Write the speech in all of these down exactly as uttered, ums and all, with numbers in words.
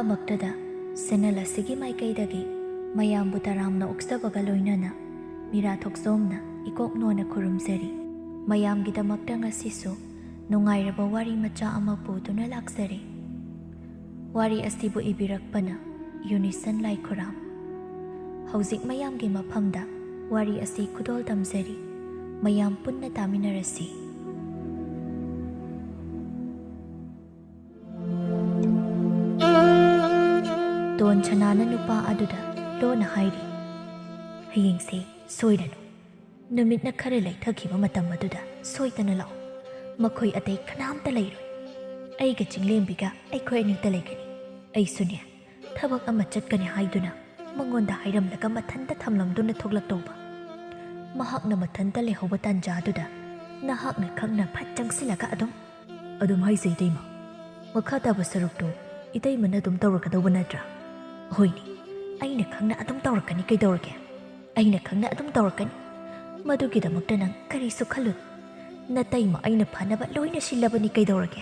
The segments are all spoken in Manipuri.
ꯃꯛꯇꯗ ꯁꯦꯅꯦꯜ ꯑꯁꯤꯒꯤ ꯃꯥꯏꯀꯩꯗꯒꯤ ꯃꯌꯥꯝꯕꯨ ꯇꯔꯥꯝꯅ ꯑꯣꯛꯆꯕꯒ ꯂꯣꯏꯅꯅ ꯃꯤꯔꯥ ꯊꯣꯛꯆꯣꯝꯅ ꯏꯀꯣꯛ ꯅꯣꯟꯅ ꯈꯨꯔꯨꯝꯖꯔꯤ꯫ ꯃꯌꯥꯝꯒꯤꯗꯃꯛꯇ ꯉꯁꯤꯁꯨ ꯅꯨꯡꯉꯥꯏꯔꯕ ꯋꯥꯔꯤ ꯃꯆꯥ ꯑꯃ ꯄꯨꯗꯨꯅ ꯂꯥꯛꯆꯔꯤ꯫ ꯋꯥꯔꯤ ꯑꯁꯤꯕꯨ ꯏꯕꯤꯔꯛꯄꯅ ꯌꯨꯅꯤꯁꯟ ꯂꯥꯏꯈꯨꯔꯥꯝ꯫ ꯍꯧꯖꯤꯛ ꯃꯌꯥꯝꯒꯤ ꯃꯐꯝꯗ ꯋꯥꯔꯤ ꯑꯁꯤ ꯈꯨꯗꯣꯜ ꯇꯝꯖꯔꯤ꯫ ꯃꯌꯥꯝ ꯄꯨꯟꯅ ꯇꯥꯃꯤꯟꯅꯔꯁꯤ꯫ ꯇꯣꯟ ꯁꯅꯥꯅ ꯅꯨꯄꯥ ꯑꯗꯨꯗ ꯂꯣꯟꯅ ꯍꯥꯏꯔꯤ, "ꯍꯌꯦꯡꯁꯦ ꯁꯣꯏꯔꯅꯨ꯫ ꯅꯨꯃꯤꯠꯅ ꯈꯔ ꯂꯩꯊꯈꯤꯕ ꯃꯇꯝ ꯑꯗꯨꯗ ꯁꯣꯏꯗꯅ ꯂꯥꯛꯎ꯫ ꯃꯈꯣꯏ ꯑꯇꯩ ꯀꯅꯥꯝꯇ ꯂꯩꯔꯣꯏ꯫ ꯑꯩꯒ ꯆꯤꯡꯂꯦꯝꯕꯤꯒ ꯑꯩꯈꯣꯏ ꯑꯅꯤꯇ ꯂꯩꯒꯅꯤ꯫ ꯑꯩꯁꯨꯅꯦ, ꯊꯕꯛ ꯑꯃ ꯆꯠꯀꯅꯤ ꯍꯥꯏꯗꯨꯅ ꯃꯉꯣꯟꯗ ꯍꯥꯏꯔꯝꯂꯒ ꯃꯊꯟꯇ ꯊꯝꯂꯝꯗꯨꯅ ꯊꯣꯛꯂꯛꯇꯧꯕ꯫ ꯃꯍꯥꯛꯅ ꯃꯊꯟꯇ ꯂꯩꯍꯧꯕ ꯇꯥꯟꯖꯥꯗꯨꯗ ꯅꯍꯥꯛꯅ ꯈꯪꯅ ꯐꯠ ꯆꯪꯁꯤꯜꯂꯒ ꯑꯗꯨꯝ" "ꯑꯗꯨꯝ ꯍꯥꯏꯁꯦ ꯏꯇꯩꯃ꯫ ꯃꯈꯥ ꯇꯥꯕ ꯁꯔꯨꯛꯇꯨ ꯏꯇꯩꯃꯅ ꯑꯗꯨꯝ ꯇꯧꯔꯛꯀꯗꯧꯕ ꯅꯠꯇ꯭ꯔꯥ?" "ꯍꯣꯏꯅꯦ, ꯑꯩꯅ ꯈꯪꯅ ꯑꯗꯨꯝ ꯇꯧꯔꯛꯀꯅꯤ, ꯀꯩꯗꯧꯔꯒꯦ? ꯑꯩꯅ ꯈꯪꯅ ꯑꯗꯨꯝ ꯇꯧꯔꯛꯀꯅꯤ꯫ ꯃꯗꯨꯒꯤꯗꯃꯛꯇ ꯅꯪ ꯀꯔꯤꯁꯨ ꯈꯜꯂꯨꯅꯨ꯫ ꯅꯇꯩꯃ ꯑꯩꯅ ꯐꯅꯕ ꯂꯣꯏꯅ ꯁꯤꯜꯂꯕꯅꯤ, ꯀꯩꯗꯧꯔꯒꯦ?"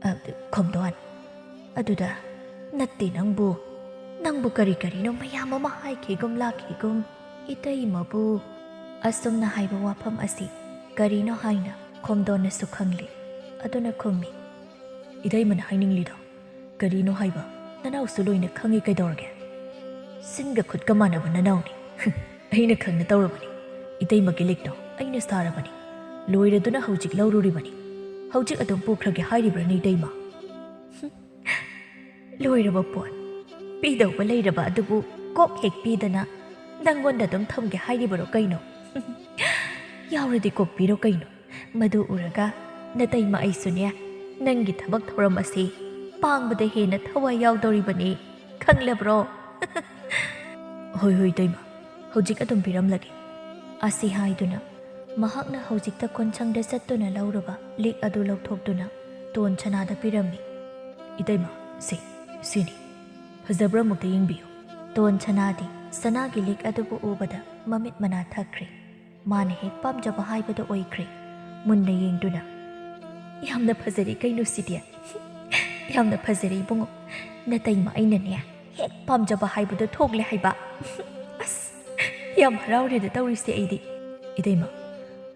"ꯑ, ꯈꯣꯝꯗꯣꯟ, ꯑꯗꯨꯗ ꯅꯠꯇꯦ, ꯅꯪꯕꯨ, ꯅꯪꯕꯨ ꯀꯔꯤ ꯀꯔꯤꯅꯣ ꯃꯌꯥꯝ ꯑꯃ ꯍꯥꯏꯈꯤꯒꯨꯝ ꯂꯥꯛꯈꯤꯒꯨꯝ, ꯏꯇꯩꯃꯕꯨ" ꯑꯁꯨꯝꯅ ꯍꯥꯏꯕ ꯋꯥꯐꯝ ꯑꯁꯤ ꯀꯔꯤꯅꯣ ꯍꯥꯏꯅ ꯈꯣꯝꯗꯣꯟꯅꯁꯨ ꯈꯪꯂꯦ꯫ ꯑꯗꯨꯅ ꯈꯨꯝꯃꯤ, "ꯏꯇꯩꯃꯅ ꯍꯥꯏꯅꯤꯡꯂꯤꯗꯣ ꯀꯔꯤꯅꯣ ꯍꯥꯏꯕ? ꯅꯅꯥꯎꯁꯨ ꯂꯣꯏꯅ ꯈꯪꯉꯤ, ꯀꯩꯗꯧꯔꯒꯦ? ꯁꯤꯟꯒ ꯈꯨꯠꯀ ꯃꯥꯟꯅꯕ ꯅꯅꯥꯎꯅꯤ꯫ ꯑꯩꯅ ꯈꯪꯅ ꯇꯧꯔꯕꯅꯤ꯫ ꯏꯇꯩꯃꯒꯤ ꯂꯤꯛꯇꯣ ꯑꯩꯅ ꯁꯥꯔꯕꯅꯤ꯫ ꯂꯣꯏꯔꯗꯨꯅ ꯍꯧꯖꯤꯛ ꯂꯧꯔꯨꯔꯤꯕꯅꯤ꯫ ꯍꯧꯖꯤꯛ ꯑꯗꯨꯝ ꯄꯨꯈ꯭ꯔꯒꯦ ꯍꯥꯏꯔꯤꯕ꯭ꯔꯅꯦ, ꯏꯇꯩꯃ?" "ꯂꯣꯏꯔꯕ ꯄꯣꯠ, ꯄꯤꯗꯧꯕ ꯂꯩꯔꯕ ꯑꯗꯨꯕꯨ ꯀꯣꯛ ꯍꯦꯛ ꯄꯤꯗꯅ ꯅꯪꯉꯣꯟꯗ ꯑꯗꯨꯝ ꯊꯝꯒꯦ ꯍꯥꯏꯔꯤꯕꯔꯣ ꯀꯩꯅꯣ? ꯌꯥꯎꯔꯗꯤ ꯀꯣꯛ ꯄꯤꯔꯣ ꯀꯩꯅꯣ꯫ ꯃꯗꯨ ꯎꯔꯒ ꯅꯇꯩꯃ ꯑꯩꯁꯨꯅꯦ, ꯅꯪꯒꯤ ꯊꯕꯛ ꯊꯧꯔꯝ ꯑꯁꯤ ꯄꯥꯡꯕꯗ ꯍꯦꯟꯅ ꯊꯋꯥꯏ ꯌꯥꯎꯗꯧꯔꯤꯕꯅꯤ, ꯈꯪꯂꯕ꯭ꯔꯣ?" "ꯍꯣꯏ, ꯍꯣꯏ, ꯏꯇꯩꯃ, ꯍꯧꯖꯤꯛ ꯑꯗꯨꯝ ꯄꯤꯔꯝꯂꯒꯦ" ꯑꯁꯤ ꯍꯥꯏꯗꯨꯅ ꯃꯍꯥꯛꯅ ꯍꯧꯖꯤꯛꯇ ꯀꯣꯟꯁꯪꯗ ꯆꯠꯇꯨꯅ ꯂꯧꯔꯨꯕ ꯂꯤꯛ ꯑꯗꯨ ꯂꯧꯊꯣꯛꯇꯨꯅ ꯇꯣꯟ ꯁꯅꯥꯗ ꯄꯤꯔꯝꯃꯤ꯫ "ꯏꯇꯩꯃ, ꯁꯤ, ꯁꯤꯅꯤ꯫ ꯐꯖꯕ꯭ꯔꯥ ꯑꯃꯨꯛꯇ ꯌꯦꯡꯕꯤꯌꯨ꯫" ꯇꯣꯟ ꯁꯅꯥꯗꯤ ꯁꯅꯥꯒꯤ ꯂꯤꯛ ꯑꯗꯨꯕꯨ ꯎꯕꯗ ꯃꯃꯤꯠ ꯃꯅꯥ ꯊꯛꯈ꯭ꯔꯦ꯫ ꯃꯥꯅ ꯍꯦꯛ ꯄꯥꯝꯖꯕ ꯍꯥꯏꯕꯗꯨ ꯑꯣꯏꯈ꯭ꯔꯦ꯫ ꯃꯨꯟꯅ ꯌꯦꯡꯗꯨꯅ, "ꯌꯥꯝꯅ ꯐꯖꯔꯦ ꯀꯩꯅꯣ ꯁꯤꯗꯤ꯫ ꯌꯥꯝꯅ ꯐꯖꯔꯦ ꯏꯕꯨꯡꯉꯣ꯫ ꯅꯇꯩꯃ ꯑꯩꯅꯅꯦ ꯍꯦꯛ ꯄꯥꯝꯖꯕ ꯍꯥꯏꯕꯗꯣ ꯊꯣꯛꯂꯦ ꯍꯥꯏꯕ꯫ ꯑꯁ, ꯌꯥꯝ ꯍꯔꯥꯎꯔꯦꯗ ꯇꯧꯔꯤꯁꯦ ꯑꯩꯗꯤ꯫ ꯏꯇꯩꯃ,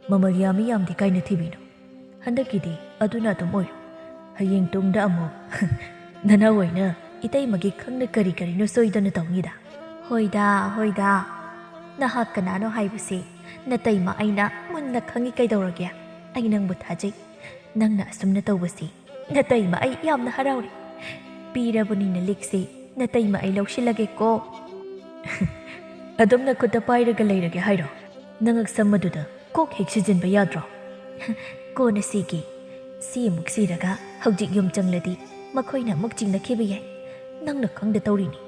ꯃꯃꯜ ꯌꯥꯝꯃꯤ ꯌꯥꯝꯗꯦ ꯀꯥꯏꯅ ꯊꯤꯕꯤꯅꯣ? ꯍꯟꯗꯛꯀꯤꯗꯤ ꯑꯗꯨꯅ ꯑꯗꯨꯝ ꯑꯣꯏꯔꯣ꯫ ꯍꯌꯦꯡ ꯇꯨꯡꯗ ꯑꯃꯨꯛ ꯅꯅꯥꯎ ꯑꯣꯏꯅ ꯏꯇꯩꯃꯒꯤ ꯈꯪꯅ ꯀꯔꯤ ꯀꯔꯤꯅꯣ ꯁꯣꯏꯗꯅ ꯇꯧꯅꯤꯗ꯫ ꯍꯣꯏꯗ, ꯍꯣꯏꯗ꯫ ꯅꯍꯥꯛ ꯀꯅꯥꯅꯣ ꯍꯥꯏꯕꯁꯤ ꯅꯇꯩꯃ ꯑꯩꯅ ꯃꯨꯟꯅ ꯈꯪꯉꯤ ꯀꯩꯗꯧꯔꯒꯦ? ꯑꯩ ꯅꯪꯕꯨ ꯊꯥꯖꯩ꯫ ꯅꯪꯅ ꯑꯁꯨꯝꯅ ꯇꯧꯕꯁꯤ ꯅꯇꯩꯃ ꯑꯩ ꯌꯥꯝꯅ ꯍꯔꯥꯎꯔꯤ꯫ ꯄꯤꯔꯕꯅꯤꯅ ꯂꯤꯛꯁꯤ ꯅꯇꯩꯃ ꯑꯩ ꯂꯧꯁꯤꯜꯂꯒꯦꯀꯣ꯫ ꯑꯗꯨꯝ ꯅꯈꯨꯠꯇ ꯄꯥꯏꯔꯒ ꯂꯩꯔꯒꯦ ꯍꯥꯏꯔꯣ? ꯅꯉꯛꯁꯝ ꯑꯗꯨꯗ ꯀꯣꯛ ꯍꯦꯛ ꯁꯤꯖꯤꯟꯕ ꯌꯥꯗ꯭ꯔꯣ? ꯀꯣꯟꯅ ꯁꯤꯒꯦ꯫ ꯁꯤ ꯑꯃꯨꯛ ꯁꯤꯔꯒ ꯍꯧꯖꯤꯛ ꯌꯨꯝ ꯆꯪꯂꯗꯤ ꯃꯈꯣꯏꯅ ꯑꯃꯨꯛ ꯆꯤꯡꯅꯈꯤꯕ ꯌꯥꯏ꯫ ꯅꯪꯅ ꯈꯪꯗ ꯇꯧꯔꯤꯅꯤ꯫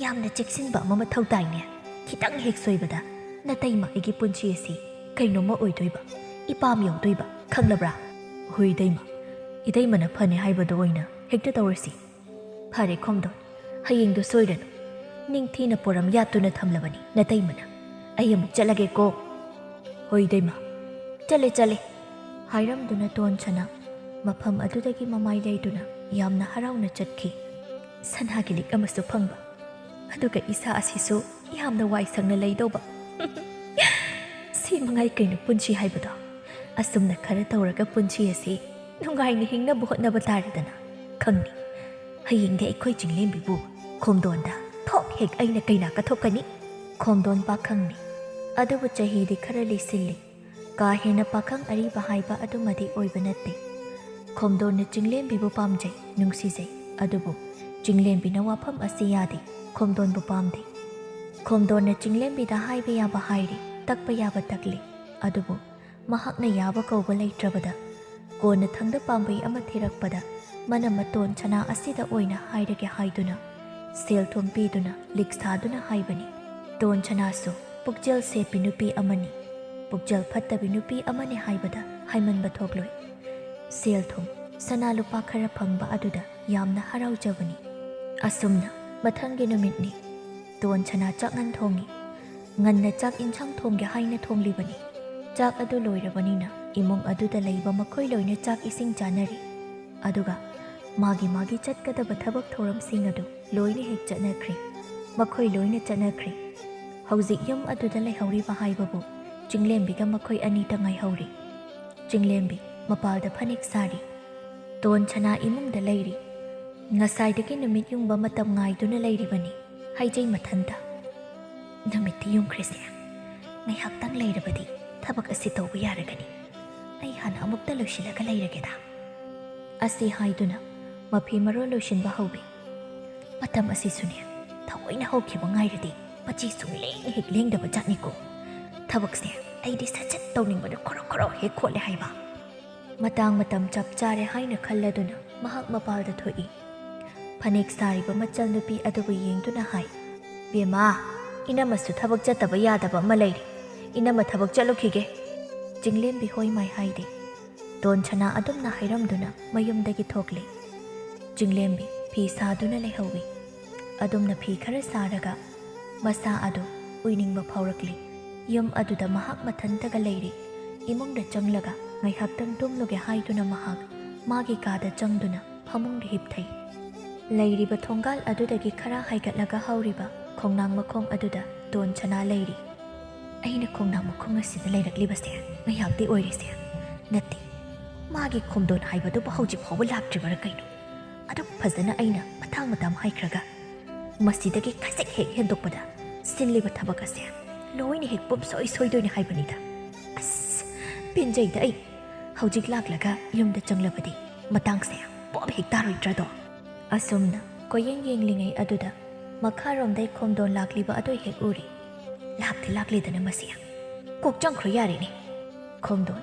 ꯌꯥꯝꯅ ꯆꯦꯛꯁꯤꯟꯕ ꯑꯃ ꯃꯊꯧ ꯇꯥꯏꯅꯦ꯫ ꯈꯤꯇꯪ ꯍꯦꯛ ꯁꯣꯏꯕꯗ ꯅꯇꯩꯃ ꯑꯩꯒꯤ ꯄꯨꯟꯁꯤ ꯑꯁꯤ ꯀꯩꯅꯣꯝꯃ ꯑꯣꯏꯗꯣꯏꯕ, ꯏꯄꯥꯝ ꯌꯧꯗꯣꯏꯕ, ꯈꯪꯂꯕ꯭ꯔꯥ? ꯍꯣꯏ ꯏꯇꯩꯃ, ꯏꯇꯩꯃꯅ ꯐꯅꯤ ꯍꯥꯏꯕꯗꯣ ꯑꯣꯏꯅ ꯍꯦꯛꯇ ꯇꯧꯔꯁꯤ꯫ ꯐꯔꯦ ꯈꯣꯝꯗꯣꯟ, ꯍꯌꯦꯡꯗꯨ ꯁꯣꯏꯔꯅꯨ꯫ ꯅꯤꯡꯊꯤꯅ ꯄꯣꯔꯝ ꯌꯥꯠꯇꯨꯅ ꯊꯝꯂꯕꯅꯤ ꯅꯇꯩꯃꯅ꯫ ꯑꯩ ꯑꯃꯨꯛ ꯆꯠꯂꯒꯦꯀꯣ꯫ ꯍꯣꯏ ꯏꯇꯩꯃ, ꯆꯠꯂꯦ ꯆꯠꯂꯦ꯫ ꯍꯥꯏꯔꯝꯗꯨꯅ ꯇꯣꯟꯁꯅꯥ ꯃꯐꯝ ꯑꯗꯨꯗꯒꯤ ꯃꯃꯥꯏ ꯂꯩꯗꯨꯅ ꯌꯥꯝꯅ ꯍꯔꯥꯎꯅ ꯆꯠꯈꯤ꯫ ꯁꯅꯥꯒꯤ ꯂꯤꯛ ꯑꯃꯁꯨ ꯐꯪꯕ, ꯑꯗꯨꯒ ꯏꯁꯥ ꯑꯁꯤꯁꯨ ꯌꯥꯝꯅ ꯋꯥꯏ ꯁꯪꯅ ꯂꯩꯗꯧꯕ꯫ ꯁꯤ ꯃꯉꯥꯏ ꯀꯩꯅꯣ ꯄꯨꯟꯁꯤ ꯍꯥꯏꯕꯗꯣ꯫ ꯑꯁꯨꯝꯅ ꯈꯔ ꯇꯧꯔꯒ ꯄꯨꯟꯁꯤ ꯑꯁꯤ ꯅꯨꯡꯉꯥꯏꯅ ꯍꯤꯡꯅꯕ ꯍꯣꯠꯅꯕ ꯇꯥꯔꯦꯗꯅ꯫ ꯈꯪꯅꯤ, ꯍꯌꯦꯡꯗꯤ ꯑꯩꯈꯣꯏ ꯆꯤꯡꯂꯦꯝꯕꯤꯕꯨ ꯈꯣꯝꯗꯣꯟꯗ ꯊꯣꯛ ꯍꯦꯛ ꯑꯩꯅ ꯀꯩꯅꯥ ꯀꯠꯊꯣꯛꯀꯅꯤ꯫ ꯈꯣꯝꯗꯣꯟ ꯄꯥꯈꯪꯅꯤ, ꯑꯗꯨꯕꯨ ꯆꯍꯤꯗꯤ ꯈꯔ ꯂꯤꯁꯤꯜꯂꯤ꯫ ꯀꯥ ꯍꯦꯟꯅ ꯄꯥꯈꯪ ꯑꯔꯤꯕ ꯍꯥꯏꯕ ꯑꯗꯨꯃꯗꯤ ꯑꯣꯏꯕ ꯅꯠꯇꯦ꯫ ꯈꯣꯝꯗꯣꯟꯅ ꯆꯤꯡꯂꯦꯝꯕꯤꯕꯨ ꯄꯥꯝꯖꯩ, ꯅꯨꯡꯁꯤꯖꯩ, ꯑꯗꯨꯕꯨ ꯆꯤꯡꯂꯦꯝꯕꯤꯅ ꯋꯥꯐꯝ ꯑꯁꯤ ꯌꯥꯗꯦ, ꯈꯣꯝꯗꯣꯟꯕꯨ ꯄꯥꯝꯗꯦ꯫ ꯈꯣꯝꯗꯣꯟꯅ ꯆꯤꯡꯂꯦꯝꯕꯤꯗ ꯍꯥꯏꯕ ꯌꯥꯕ ꯍꯥꯏꯔꯦ, ꯇꯛꯄ ꯌꯥꯕ ꯇꯛꯂꯦ, ꯑꯗꯨꯕꯨ ꯃꯍꯥꯛꯅ ꯌꯥꯕ ꯀꯧꯕ ꯂꯩꯇ꯭ꯔꯕꯗ, ꯀꯣꯟꯅ ꯊꯪꯗ ꯄꯥꯝꯕꯩ ꯑꯃ ꯊꯤꯔꯛꯄꯗ, ꯃꯅꯝꯃ ꯇꯣꯟꯁꯅꯥ ꯑꯁꯤꯗ ꯑꯣꯏꯅ ꯍꯥꯏꯔꯒꯦ ꯍꯥꯏꯗꯨꯅ ꯁꯦꯜ ꯊꯨꯝ ꯄꯤꯗꯨꯅ ꯂꯤꯛ ꯁꯥꯗꯨꯅ ꯍꯥꯏꯕꯅꯤ꯫ ꯇꯣꯟꯁꯅꯥꯁꯨ ꯄꯨꯛꯆꯦꯜ ꯁꯦꯞꯄꯤ ꯅꯨꯄꯤ ꯑꯃꯅꯤ, ꯄꯨꯛꯆꯦꯜ ꯐꯠꯇꯕꯤ ꯅꯨꯄꯤ ꯑꯃꯅꯤ ꯍꯥꯏꯕꯗ ꯍꯥꯏꯃꯟꯕ ꯊꯣꯛꯂꯣꯏ꯫ ꯁꯦꯜ ꯊꯨꯝ, ꯁꯅꯥ ꯂꯨꯄꯥ ꯈꯔ ꯐꯪꯕ ꯑꯗꯨꯗ ꯌꯥꯝꯅ ꯍꯔꯥꯎꯖꯕꯅꯤ꯫ ꯑꯁꯨꯝꯅ ꯃꯊꯪꯒꯤ ꯅꯨꯃꯤꯠꯅꯤ꯫ ꯇꯣꯟꯁꯅꯥ ꯆꯥꯛꯉꯟ ꯊꯣꯡꯉꯤ꯫ ꯉꯟꯅ ꯆꯥꯛ ꯏꯟꯁꯥꯡ ꯊꯣꯡꯒꯦ ꯍꯥꯏꯅ ꯊꯣꯡꯂꯤꯕꯅꯤ꯫ ꯆꯥꯛ ꯑꯗꯨ ꯂꯣꯏꯔꯕꯅꯤꯅ ꯏꯃꯨꯡ ꯑꯗꯨꯗ ꯂꯩꯕ ꯃꯈꯣꯏ ꯂꯣꯏꯅ ꯆꯥꯛ ꯏꯁꯤꯡ ꯆꯥꯅꯔꯤ꯫ ꯑꯗꯨꯒ ꯃꯥꯒꯤ ꯃꯥꯒꯤ ꯆꯠꯀꯗꯕ ꯊꯕꯛ ꯊꯧꯔꯝꯁꯤꯡ ꯑꯗꯨ ꯂꯣꯏꯅ ꯍꯦꯛ ꯆꯠꯅꯈ꯭ꯔꯦ꯫ ꯃꯈꯣꯏ ꯂꯣꯏꯅ ꯆꯠꯅꯈ꯭ꯔꯦ꯫ ꯍꯧꯖꯤꯛ ꯌꯨꯝ ꯑꯗꯨꯗ ꯂꯩꯍꯧꯔꯤꯕ ꯍꯥꯏꯕꯕꯨ ꯆꯤꯡꯂꯦꯝꯕꯤꯒ ꯃꯈꯣꯏ ꯑꯅꯤꯇ ꯉꯥꯏꯍꯧꯔꯤ꯫ ꯆꯤꯡꯂꯦꯝꯕꯤ ꯃꯄꯥꯜꯗ ꯐꯅꯦꯛ ꯁꯥꯔꯤ꯫ ꯇꯣꯟ ꯁꯅꯥ ꯏꯃꯨꯡꯗ ꯂꯩꯔꯤ꯫ ꯉꯁꯥꯏꯗꯒꯤ ꯅꯨꯃꯤꯠ ꯌꯨꯡꯕ ꯃꯇꯝ ꯉꯥꯏꯗꯨꯅ ꯂꯩꯔꯤꯕꯅꯤ ꯍꯥꯏꯖꯩ ꯃꯊꯟꯇ꯫ ꯅꯨꯃꯤꯠꯇꯤ ꯌꯨꯡꯈ꯭ꯔꯦꯁꯦ꯫ ꯉꯥꯏꯍꯥꯛꯇꯪ ꯂꯩꯔꯕꯗꯤ ꯊꯕꯛ ꯑꯁꯤ ꯇꯧꯕ ꯌꯥꯔꯒꯅꯤ꯫ ꯑꯩ ꯍꯥꯟꯅ ꯑꯃꯨꯛꯇ ꯂꯣꯏꯁꯤꯜꯂꯒ ꯂꯩꯔꯒꯦꯗ꯫ ꯑꯁꯤ ꯍꯥꯏꯗꯨꯅ ꯃꯐꯤ ꯃꯔꯣꯜ ꯂꯣꯏꯁꯤꯟꯕ ꯍꯧꯏ꯫ ꯃꯇꯝ ꯑꯁꯤꯁꯨꯅꯦ, ꯊꯑꯣꯏꯅ ꯍꯧꯈꯤꯕ ꯉꯥꯏꯔꯗꯤ ꯃꯆꯤ ꯁꯨꯡꯂꯦꯡ ꯍꯦꯛ ꯂꯦꯡꯗꯕ ꯖꯥꯠꯅꯤꯀꯣ꯫ ꯊꯕꯛꯁꯦ ꯑꯩꯗꯤ ꯁꯠ ꯁꯠ ꯇꯧꯅꯤꯡꯕꯗꯣ ꯈꯣꯔꯣ ꯈꯣꯔꯣ ꯍꯦꯛ ꯈꯣꯠꯂꯦ ꯍꯥꯏꯕ꯫ ꯃꯇꯥꯡ ꯃꯇꯝ ꯆꯞ ꯆꯥꯔꯦ ꯍꯥꯏꯅ ꯈꯜꯂꯗꯨꯅ ꯃꯍꯥꯛ ꯃꯄꯥꯜꯗ ꯊꯣꯛꯏ꯫ ꯐꯅꯦꯛ ꯁꯥꯔꯤꯕ ꯃꯆꯜ ꯅꯨꯄꯤ ꯑꯗꯨꯕꯨ ꯌꯦꯡꯗꯨꯅ ꯍꯥꯏ, "ꯕꯦꯝꯃ, ꯏꯅꯝꯃꯁꯨ ꯊꯕꯛ ꯆꯠꯇꯕ ꯌꯥꯗꯕ ꯑꯃ ꯂꯩꯔꯦ꯫ ꯏꯅꯝꯃ ꯊꯕꯛ ꯆꯠꯂꯨꯈꯤꯒꯦ꯫" ꯆꯤꯡꯂꯦꯝꯕꯤ ꯍꯣꯏ ꯃꯥꯏ ꯍꯥꯏꯗꯦ꯫ ꯇꯣꯟ ꯁꯅꯥ ꯑꯗꯨꯝꯅ ꯍꯥꯏꯔꯝꯗꯨꯅ ꯃꯌꯨꯝꯗꯒꯤ ꯊꯣꯛꯂꯦ꯫ ꯆꯤꯡꯂꯦꯝꯕꯤ ꯐꯤ ꯁꯥꯗꯨꯅ ꯂꯩꯍꯧꯏ꯫ ꯑꯗꯨꯝꯅ ꯐꯤ ꯈꯔ ꯁꯥꯔꯒ ꯃꯁꯥ ꯑꯗꯨ ꯎꯏꯅꯤꯡꯕ ꯐꯥꯎꯔꯛꯂꯤ꯫ ꯌꯨꯝ ꯑꯗꯨꯗ ꯃꯍꯥꯛ ꯃꯊꯟꯇꯒ ꯂꯩꯔꯤ꯫ ꯏꯃꯨꯡꯗ ꯆꯪꯂꯒ ꯉꯥꯏꯍꯥꯛꯇꯪ ꯇꯨꯝꯂꯨꯒꯦ ꯍꯥꯏꯗꯨꯅ ꯃꯍꯥꯛ ꯃꯥꯒꯤ ꯀꯥꯗ ꯆꯪꯗꯨꯅ ꯐꯃꯨꯡꯗ ꯍꯤꯞꯊꯩ꯫ ꯂꯩꯔꯤꯕ ꯊꯣꯡꯒꯥꯜ ꯑꯗꯨꯗꯒꯤ ꯈꯔ ꯍꯥꯏꯒꯠꯂꯒ ꯍꯧꯔꯤꯕ ꯈꯣꯡꯅꯥꯡ ꯃꯈꯣꯡ ꯑꯗꯨꯗ ꯇꯣꯟ ꯁꯅꯥ ꯂꯩꯔꯤ꯫ ꯑꯩꯅ ꯈꯣꯡꯅꯥꯡ ꯃꯈꯣꯡ ꯑꯁꯤꯗ ꯂꯩꯔꯛꯂꯤꯕꯁꯦ ꯉꯥꯏꯍꯥꯛꯇꯤ ꯑꯣꯏꯔꯦꯁꯦ꯫ ꯅꯠꯇꯦ, ꯃꯥꯒꯤ ꯈꯣꯝꯗꯣꯟ ꯍꯥꯏꯕꯗꯨꯕꯨ ꯍꯧꯖꯤꯛ ꯐꯥꯎꯕ ꯂꯥꯛꯇ꯭ꯔꯤꯕꯔꯥ ꯀꯩꯅꯣ? ꯑꯗꯨꯛ ꯐꯖꯅ ꯑꯩꯅ ꯃꯇꯥꯡ ꯃꯇꯝ ꯍꯥꯏꯈ꯭ꯔꯒ, ꯃꯁꯤꯗꯒꯤ ꯈꯖꯤꯛ ꯍꯦꯛ ꯍꯦꯟꯗꯣꯛꯄꯗ ꯁꯤꯜꯂꯤꯕ ꯊꯕꯛ ꯑꯁꯦ ꯂꯣꯏꯅ ꯍꯦꯛ ꯄꯨꯝꯁꯣꯏ ꯁꯣꯏꯗꯣꯏꯅꯦ ꯍꯥꯏꯕꯅꯤꯗ꯫ ꯑꯁ, ꯄꯦꯟꯖꯩꯗ ꯑꯩ꯫ ꯍꯧꯖꯤꯛ ꯂꯥꯛꯂꯒ ꯌꯨꯝꯗ ꯆꯪꯂꯕꯗꯤ ꯃꯇꯥꯡꯁꯦ ꯄꯣꯞ ꯍꯦꯛ ꯇꯥꯔꯣꯏꯗ꯭ꯔꯗꯣ? ꯑꯁꯨꯝꯅ ꯀꯣꯏꯌꯦꯡ ꯌꯦꯡꯂꯤꯉꯩ ꯑꯗꯨꯗ ꯃꯈꯥꯔꯣꯝꯗꯩ ꯈꯣꯝꯗꯣꯟ ꯂꯥꯛꯂꯤꯕ ꯑꯗꯨ ꯍꯦꯛ ꯎꯔꯦ꯫ ꯂꯥꯛꯇꯤ ꯂꯥꯛꯂꯦꯗꯅ ꯃꯁꯤ꯫ ꯀꯣꯛ ꯆꯪꯈ꯭ꯔꯣ ꯌꯥꯔꯦꯅꯦ꯫ ꯈꯣꯝꯗꯣꯟ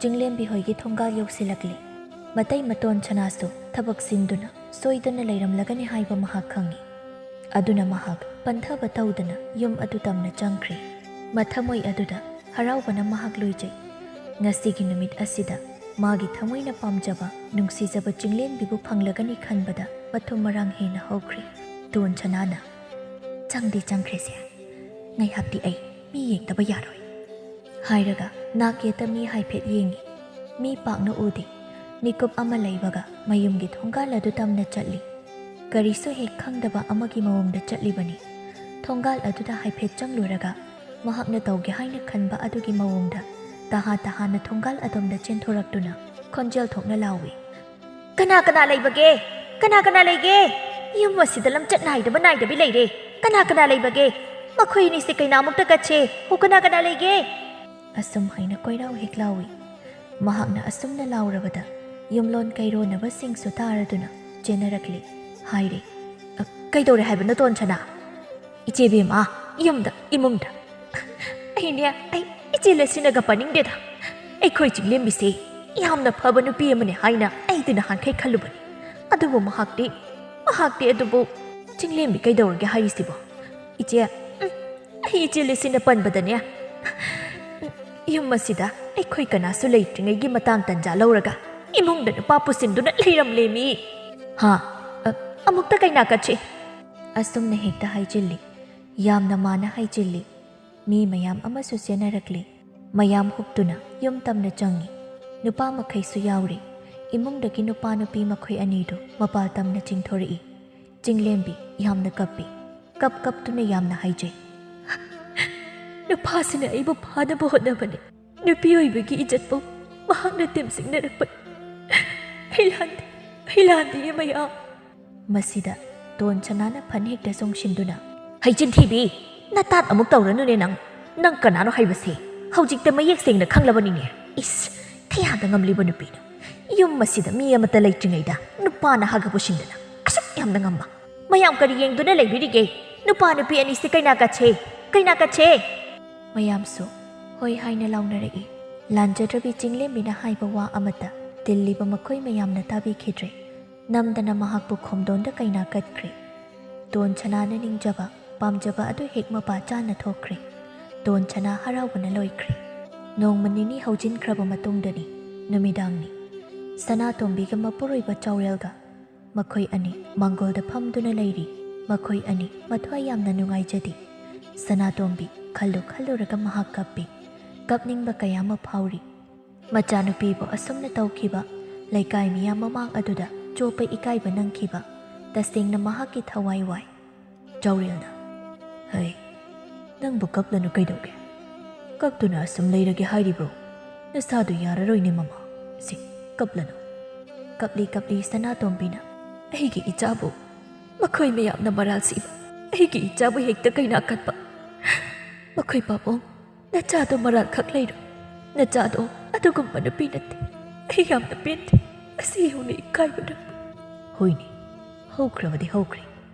ꯆꯤꯡꯂꯦꯝꯕꯤ ꯍꯣꯏꯒꯤ ꯊꯣꯡꯒꯥꯜ ꯌꯧꯁꯤꯜꯂꯛꯂꯦ꯫ ꯃꯇꯩ ꯃꯇꯣꯟ ꯁꯅꯥꯁꯨ ꯊꯕꯛ ꯁꯤꯟꯗꯨꯅ ꯁꯣꯏꯗꯅ ꯂꯩꯔꯝꯂꯒꯅꯤ ꯍꯥꯏꯕ ꯃꯍꯥꯛ ꯈꯪꯏ꯫ ꯑꯗꯨꯅ ꯃꯍꯥꯛ ꯄꯟꯊꯕ ꯇꯧꯗꯅ ꯌꯨꯝ ꯑꯗꯨ ꯇꯝꯅ ꯆꯪꯈ꯭ꯔꯦ꯫ ꯃꯊꯃꯣꯏ ꯑꯗꯨꯗ ꯍꯔꯥꯎꯕꯅ ꯃꯍꯥꯛ ꯂꯣꯏꯖꯩ꯫ ꯉꯁꯤꯒꯤ ꯅꯨꯃꯤꯠ ꯑꯁꯤꯗ ꯃꯥꯒꯤ ꯊꯃꯣꯏꯅ ꯄꯥꯝꯖꯕ, ꯅꯨꯡꯁꯤꯖꯕ ꯆꯤꯡꯂꯦꯝꯕꯤꯕꯨ ꯐꯪꯂꯒꯅꯤ ꯈꯟꯕꯗ ꯃꯊꯨꯝ ꯃꯔꯥꯡ ꯍꯦꯟꯅ ꯍꯧꯈ꯭ꯔꯦ꯫ ꯇꯣꯟ ꯁꯅꯥꯅ, "ꯆꯪꯗꯤ ꯆꯪꯈ꯭ꯔꯦꯁꯦ꯫ ꯉꯥꯏꯍꯥꯛꯇꯤ ꯑꯩ ꯃꯤ ꯌꯦꯡꯗꯕ ꯌꯥꯔꯣꯏ" ꯍꯥꯏꯔꯒ ꯅꯥꯛ ꯌꯦꯠꯇ ꯃꯤ ꯍꯥꯏꯐꯦꯠ ꯌꯦꯡꯉꯤ꯫ ꯃꯤ ꯄꯥꯛꯅ ꯎꯗꯦ꯫ ꯃꯤꯀꯨꯞ ꯑꯃ ꯂꯩꯕꯒ ꯃꯌꯨꯝꯒꯤ ꯊꯣꯡꯒꯥꯜ ꯑꯗꯨ ꯇꯝꯅ ꯆꯠꯂꯤ꯫ ꯀꯔꯤꯁꯨ ꯍꯦꯛ ꯈꯪꯗꯕ ꯑꯃꯒꯤ ꯃꯑꯣꯡꯗ ꯆꯠꯂꯤꯕꯅꯤ꯫ ꯊꯣꯡꯒꯥꯜ ꯑꯗꯨꯗ ꯍꯥꯏꯐꯦꯠ ꯆꯪꯂꯨꯔꯒ ꯃꯍꯥꯛꯅ ꯇꯧꯒꯦ ꯍꯥꯏꯅ ꯈꯟꯕ ꯑꯗꯨꯒꯤ ꯃꯑꯣꯡꯗ ꯇꯍꯥ ꯇꯍꯥꯅ ꯊꯣꯡꯒꯥꯜ ꯑꯗꯣꯝꯗ ꯆꯦꯟꯊꯣꯔꯛꯇꯨꯅ ꯈꯣꯟꯖꯦꯜ ꯊꯣꯛꯅ ꯂꯥꯎꯏ, "ꯀꯅꯥ ꯀꯅꯥ ꯂꯩꯕꯒꯦ? ꯀꯅꯥ ꯀꯅꯥ ꯂꯩꯒꯦ? ꯌꯨꯝ ꯑꯁꯤꯗ ꯂꯝꯆꯠ ꯅꯥꯏꯗꯕ ꯅꯥꯏꯗꯕꯤ ꯂꯩꯔꯦ꯫ ꯀꯅꯥ ꯀꯅꯥ ꯂꯩꯕꯒꯦ? ꯃꯈꯣꯏ ꯑꯅꯤꯁꯦ ꯀꯩꯅꯥꯃꯨꯛꯇ ꯀꯠꯁꯦ꯫ ꯍꯣ, ꯀꯅꯥ ꯀꯅꯥ ꯂꯩꯒꯦ?" ꯑꯁꯨꯝ ꯍꯥꯏꯅ ꯀꯣꯏꯔꯥꯎ ꯍꯦꯛ ꯂꯥꯎꯏ꯫ ꯃꯍꯥꯛꯅ ꯑꯁꯨꯝꯅ ꯂꯥꯎꯔꯕꯗ ꯌꯨꯝꯂꯣꯟ ꯀꯩꯔꯣꯟꯅꯕꯁꯤꯡꯁꯨ ꯇꯥꯔꯗꯨꯅ ꯆꯦꯟꯅꯔꯛꯂꯤ꯫ ꯍꯥꯏꯔꯦ, "ꯑ, ꯀꯩꯗꯧꯔꯦ ꯍꯥꯏꯕꯅꯣ, ꯇꯣꯟꯁꯅꯥ?" "ꯏꯆꯦ ꯕꯦꯝꯃ, ꯌꯨꯝꯗ, ꯏꯃꯨꯡꯗ꯫ ꯑꯩꯅꯦ, ꯑꯩ ꯏꯆꯦ ꯂꯩꯁꯤꯅꯒ ꯄꯟꯅꯤꯡꯗꯦꯗ꯫ ꯑꯩꯈꯣꯏ ꯆꯤꯡꯂꯦꯝꯕꯤꯁꯦ ꯌꯥꯝꯅ ꯐꯕ ꯅꯨꯄꯤ ꯑꯃꯅꯦ ꯍꯥꯏꯅ ꯑꯩꯗꯤ ꯅꯍꯥꯟꯈꯩ ꯈꯜꯂꯨꯕꯅꯤ꯫ ꯑꯗꯨꯕꯨ ꯃꯍꯥꯛꯇꯤ, ꯃꯍꯥꯛꯇꯤ ꯑꯗꯨꯕꯨ ꯆꯤꯡꯂꯦꯝꯕꯤ ꯀꯩꯗꯧꯔꯒꯦ ꯍꯥꯏꯔꯤꯁꯤꯕꯣ? ꯏꯆꯦ, ꯎꯝ, ꯑꯩ ꯏꯆꯦ ꯂꯩꯁꯤꯅ ꯄꯟꯕꯗꯅꯦ, ꯌꯨꯝ ꯑꯁꯤꯗ ꯑꯩꯈꯣꯏ ꯀꯅꯥꯁꯨ ꯂꯩꯇ꯭ꯔꯤꯉꯩꯒꯤ ꯃꯇꯥꯡ ꯇꯟꯖꯥ ꯂꯧꯔꯒ ꯏꯃꯨꯡꯗ ꯅꯨꯄꯥ ꯄꯨꯁꯤꯟꯗꯨꯅ ꯂꯩꯔꯝꯂꯦꯃꯤ꯫ ꯍꯥ? ꯑ, ꯑꯃꯨꯛꯇ ꯀꯩꯅꯥ ꯀꯠꯁꯤ?" ꯑꯁꯨꯝꯅ ꯍꯦꯛꯇ ꯍꯥꯏꯖꯤꯜꯂꯤ꯫ ꯌꯥꯝꯅ ꯃꯥꯅ ꯍꯥꯏꯖꯤꯜꯂꯤ꯫ ꯃꯤ ꯃꯌꯥꯝ ꯑꯃꯁꯨ ꯆꯦꯟꯅꯔꯛꯂꯤ꯫ ꯃꯌꯥꯝ ꯍꯨꯞꯇꯨꯅ ꯌꯨꯝ ꯇꯝꯅ ꯆꯪꯉꯤ꯫ ꯅꯨꯄꯥ ꯃꯈꯩꯁꯨ ꯌꯥꯎꯔꯤ꯫ ꯏꯃꯨꯡꯗꯒꯤ ꯅꯨꯄꯥ ꯅꯨꯄꯤ ꯃꯈꯣꯏ ꯑꯅꯤꯗꯨ ꯃꯄꯥꯜ ꯇꯝꯅ ꯆꯤꯡꯊꯣꯔꯛꯏ꯫ ꯆꯤꯡꯂꯦꯝꯕꯤ ꯌꯥꯝꯅ ꯀꯞꯄꯤ꯫ ꯀꯞ ꯀꯞꯇꯨꯅ ꯌꯥꯝꯅ ꯍꯥꯏꯖꯩ, "ꯅꯨꯄꯥꯁꯤꯅ ꯑꯩꯕꯨ ꯐꯥꯅꯕ ꯍꯣꯠꯅꯕꯅꯤ꯫ ꯅꯨꯄꯤ ꯑꯣꯏꯕꯒꯤ ꯏꯖꯠꯄꯨ ꯃꯍꯥꯛꯅ ꯇꯦꯝꯁꯤꯡꯅꯔꯛꯄꯅꯤ꯫ ꯑꯩ ꯂꯥꯟꯗꯦ, ꯑꯩ ꯂꯥꯟꯗꯦ, ꯃꯌꯥꯝ꯫" ꯃꯁꯤꯗ ꯇꯣꯟ ꯁꯅꯥꯅ ꯐꯟ ꯍꯦꯛꯇ ꯆꯣꯡꯁꯤꯟꯗꯨꯅ, "ꯍꯩꯆꯤꯟ ꯊꯤꯕꯤ, ꯅꯇꯥꯠ ꯑꯃꯨꯛ ꯇꯧꯔꯅꯨꯅꯦ ꯅꯪ꯫ ꯅꯪ ꯀꯅꯥꯅꯣ ꯍꯥꯏꯕꯁꯦ ꯍꯧꯖꯤꯛꯇ ꯃꯌꯦꯛ ꯁꯦꯡꯅ ꯈꯪꯂꯕꯅꯤꯅꯦ꯫ ꯏꯁ, ꯊꯤꯌꯥꯗ ꯉꯝꯂꯤꯕ ꯅꯨꯄꯤꯅ꯫ ꯌꯨꯝ ꯑꯁꯤꯗ ꯃꯤ ꯑꯃꯠꯇ ꯂꯩꯇ꯭ꯔꯤꯉꯩꯗ ꯅꯨꯄꯥ ꯅꯍꯥꯒ ꯄꯨꯁꯤꯟꯗꯅ ꯑꯁꯨꯛ ꯌꯥꯝꯅ ꯉꯝꯕ꯫ ꯃꯌꯥꯝ ꯀꯔꯤ ꯌꯦꯡꯗꯨꯅ ꯂꯩꯕꯤꯔꯤꯒꯦ? ꯅꯨꯄꯥ ꯅꯨꯄꯤ ꯑꯅꯤꯁꯤ ꯀꯩꯅꯥ ꯀꯠꯁꯦ, ꯀꯩꯅꯥ ꯀꯠꯁꯦ!" ꯃꯌꯥꯝꯁꯨ ꯍꯣꯏ ꯍꯥꯏꯅ ꯂꯥꯎꯅꯔꯛꯏ꯫ ꯂꯥꯟꯖꯗ꯭ꯔꯕꯤ ꯆꯤꯡꯂꯦꯝꯕꯤꯅ ꯍꯥꯏꯕ ꯋꯥ ꯑꯃꯠꯇ ꯇꯤꯜꯂꯤꯕ ꯃꯈꯣꯏ ꯃꯌꯥꯝꯅ ꯇꯥꯕꯤꯈꯤꯗ꯭ꯔꯦ꯫ ꯅꯝꯗꯅ ꯃꯍꯥꯛꯄꯨ ꯈꯣꯝꯗꯣꯟꯗ ꯀꯩꯅꯥ ꯀꯠꯈ꯭ꯔꯦ꯫ ꯇꯣꯟ ꯁꯅꯥꯅ ꯅꯤꯡꯖꯕ, ꯄꯥꯝꯖꯕ ꯑꯗꯨ ꯍꯦꯛ ꯃꯄꯥ ꯆꯥꯅ ꯊꯣꯛꯈ꯭ꯔꯦ꯫ ꯇꯣꯟ ꯁꯅꯥ ꯍꯔꯥꯎꯕꯅ ꯂꯣꯏꯈ꯭ꯔꯦ꯫ ꯅꯣꯡꯃ ꯅꯤꯅꯤ ꯍꯧꯖꯤꯟꯈ꯭ꯔꯕ ꯃꯇꯨꯡꯗꯅꯤ, ꯅꯨꯃꯤꯗꯥꯡꯅꯤ꯫ ꯁꯅꯥꯇꯣꯝꯕꯤꯒ ꯃꯄꯨꯔꯣꯏꯕ ꯆꯥꯎꯔꯦꯜꯒ ꯃꯈꯣꯏ ꯑꯅꯤ ꯃꯥꯡꯒꯣꯜꯗ ꯐꯝꯗꯨꯅ ꯂꯩꯔꯤ꯫ ꯃꯈꯣꯏ ꯑꯅꯤ ꯃꯊ꯭ꯋꯥꯏ ꯌꯥꯝꯅ ꯅꯨꯡꯉꯥꯏꯖꯗꯦ꯫ ꯁꯅꯥꯇꯣꯝꯕꯤ ꯈꯜꯂꯨ ꯈꯜꯂꯨꯔꯒ ꯃꯍꯥꯛ ꯀꯞꯄꯤ꯫ ꯀꯞꯅꯤꯡꯕ ꯀꯌꯥ ꯑꯃ ꯐꯥꯎꯔꯤ꯫ ꯃꯆꯥꯅꯨꯄꯤꯕꯨ ꯑꯁꯨꯝꯅ ꯇꯧꯈꯤꯕ, ꯂꯩꯀꯥꯏ ꯃꯤꯌꯥꯝ ꯃꯃꯥꯡ ꯑꯗꯨꯗ ꯆꯣꯞꯄ ꯏꯀꯥꯏꯕ ꯅꯪꯈꯤꯕ ꯇꯁꯦꯡꯅ ꯃꯍꯥꯛꯀꯤ ꯊꯋꯥꯏ ꯋꯥꯏ꯫ ꯆꯥꯎꯔꯦꯜꯅ, "ꯍꯩ, ꯅꯪꯕꯨ ꯀꯞꯂꯅꯨ ꯀꯩꯗꯧꯒꯦ? ꯀꯞꯇꯨꯅ ꯑꯁꯨꯝ ꯂꯩꯔꯒꯦ ꯍꯥꯏꯔꯤꯕ꯭ꯔꯣ? ꯅꯁꯥꯗꯨ ꯌꯥꯔꯔꯣꯏꯅꯦ ꯃꯃꯥ꯫ ꯁꯤ, ꯀꯞꯂꯅꯨ꯫" ꯀꯞꯂꯤ ꯀꯞꯂꯤ ꯁꯅꯥꯇꯣꯝꯕꯤꯅ, "ꯑꯩꯒꯤ ꯏꯆꯥꯕꯨ ꯃꯈꯣꯏ ꯃꯌꯥꯝꯅ ꯃꯔꯥꯜ ꯁꯤꯕ, ꯑꯩꯒꯤ ꯏꯆꯥꯕꯨ ꯍꯦꯛꯇ ꯀꯩꯅꯥ ꯀꯠꯄ꯫ ꯃꯈꯣꯏ ꯄꯥꯕꯨꯡ, ꯅꯆꯥꯗꯣ ꯃꯔꯥꯜ ꯈꯛ ꯂꯩꯔꯣꯏ꯫ ꯅꯆꯥꯗꯣ ꯑꯗꯨꯒꯨꯝꯕ ꯅꯨꯄꯤ ꯅꯠꯇꯦ꯫ ꯑꯩ ꯌꯥꯝꯅ ꯄꯦꯟꯗꯦ꯫ ꯑꯁꯤ ꯌꯧꯅ ꯏꯀꯥꯏꯕ ꯅꯪꯕꯨ꯫" "ꯍꯣꯏꯅꯦ, ꯍꯧꯈ꯭ꯔꯕꯗꯤ ꯍꯧꯈ꯭ꯔꯦ꯫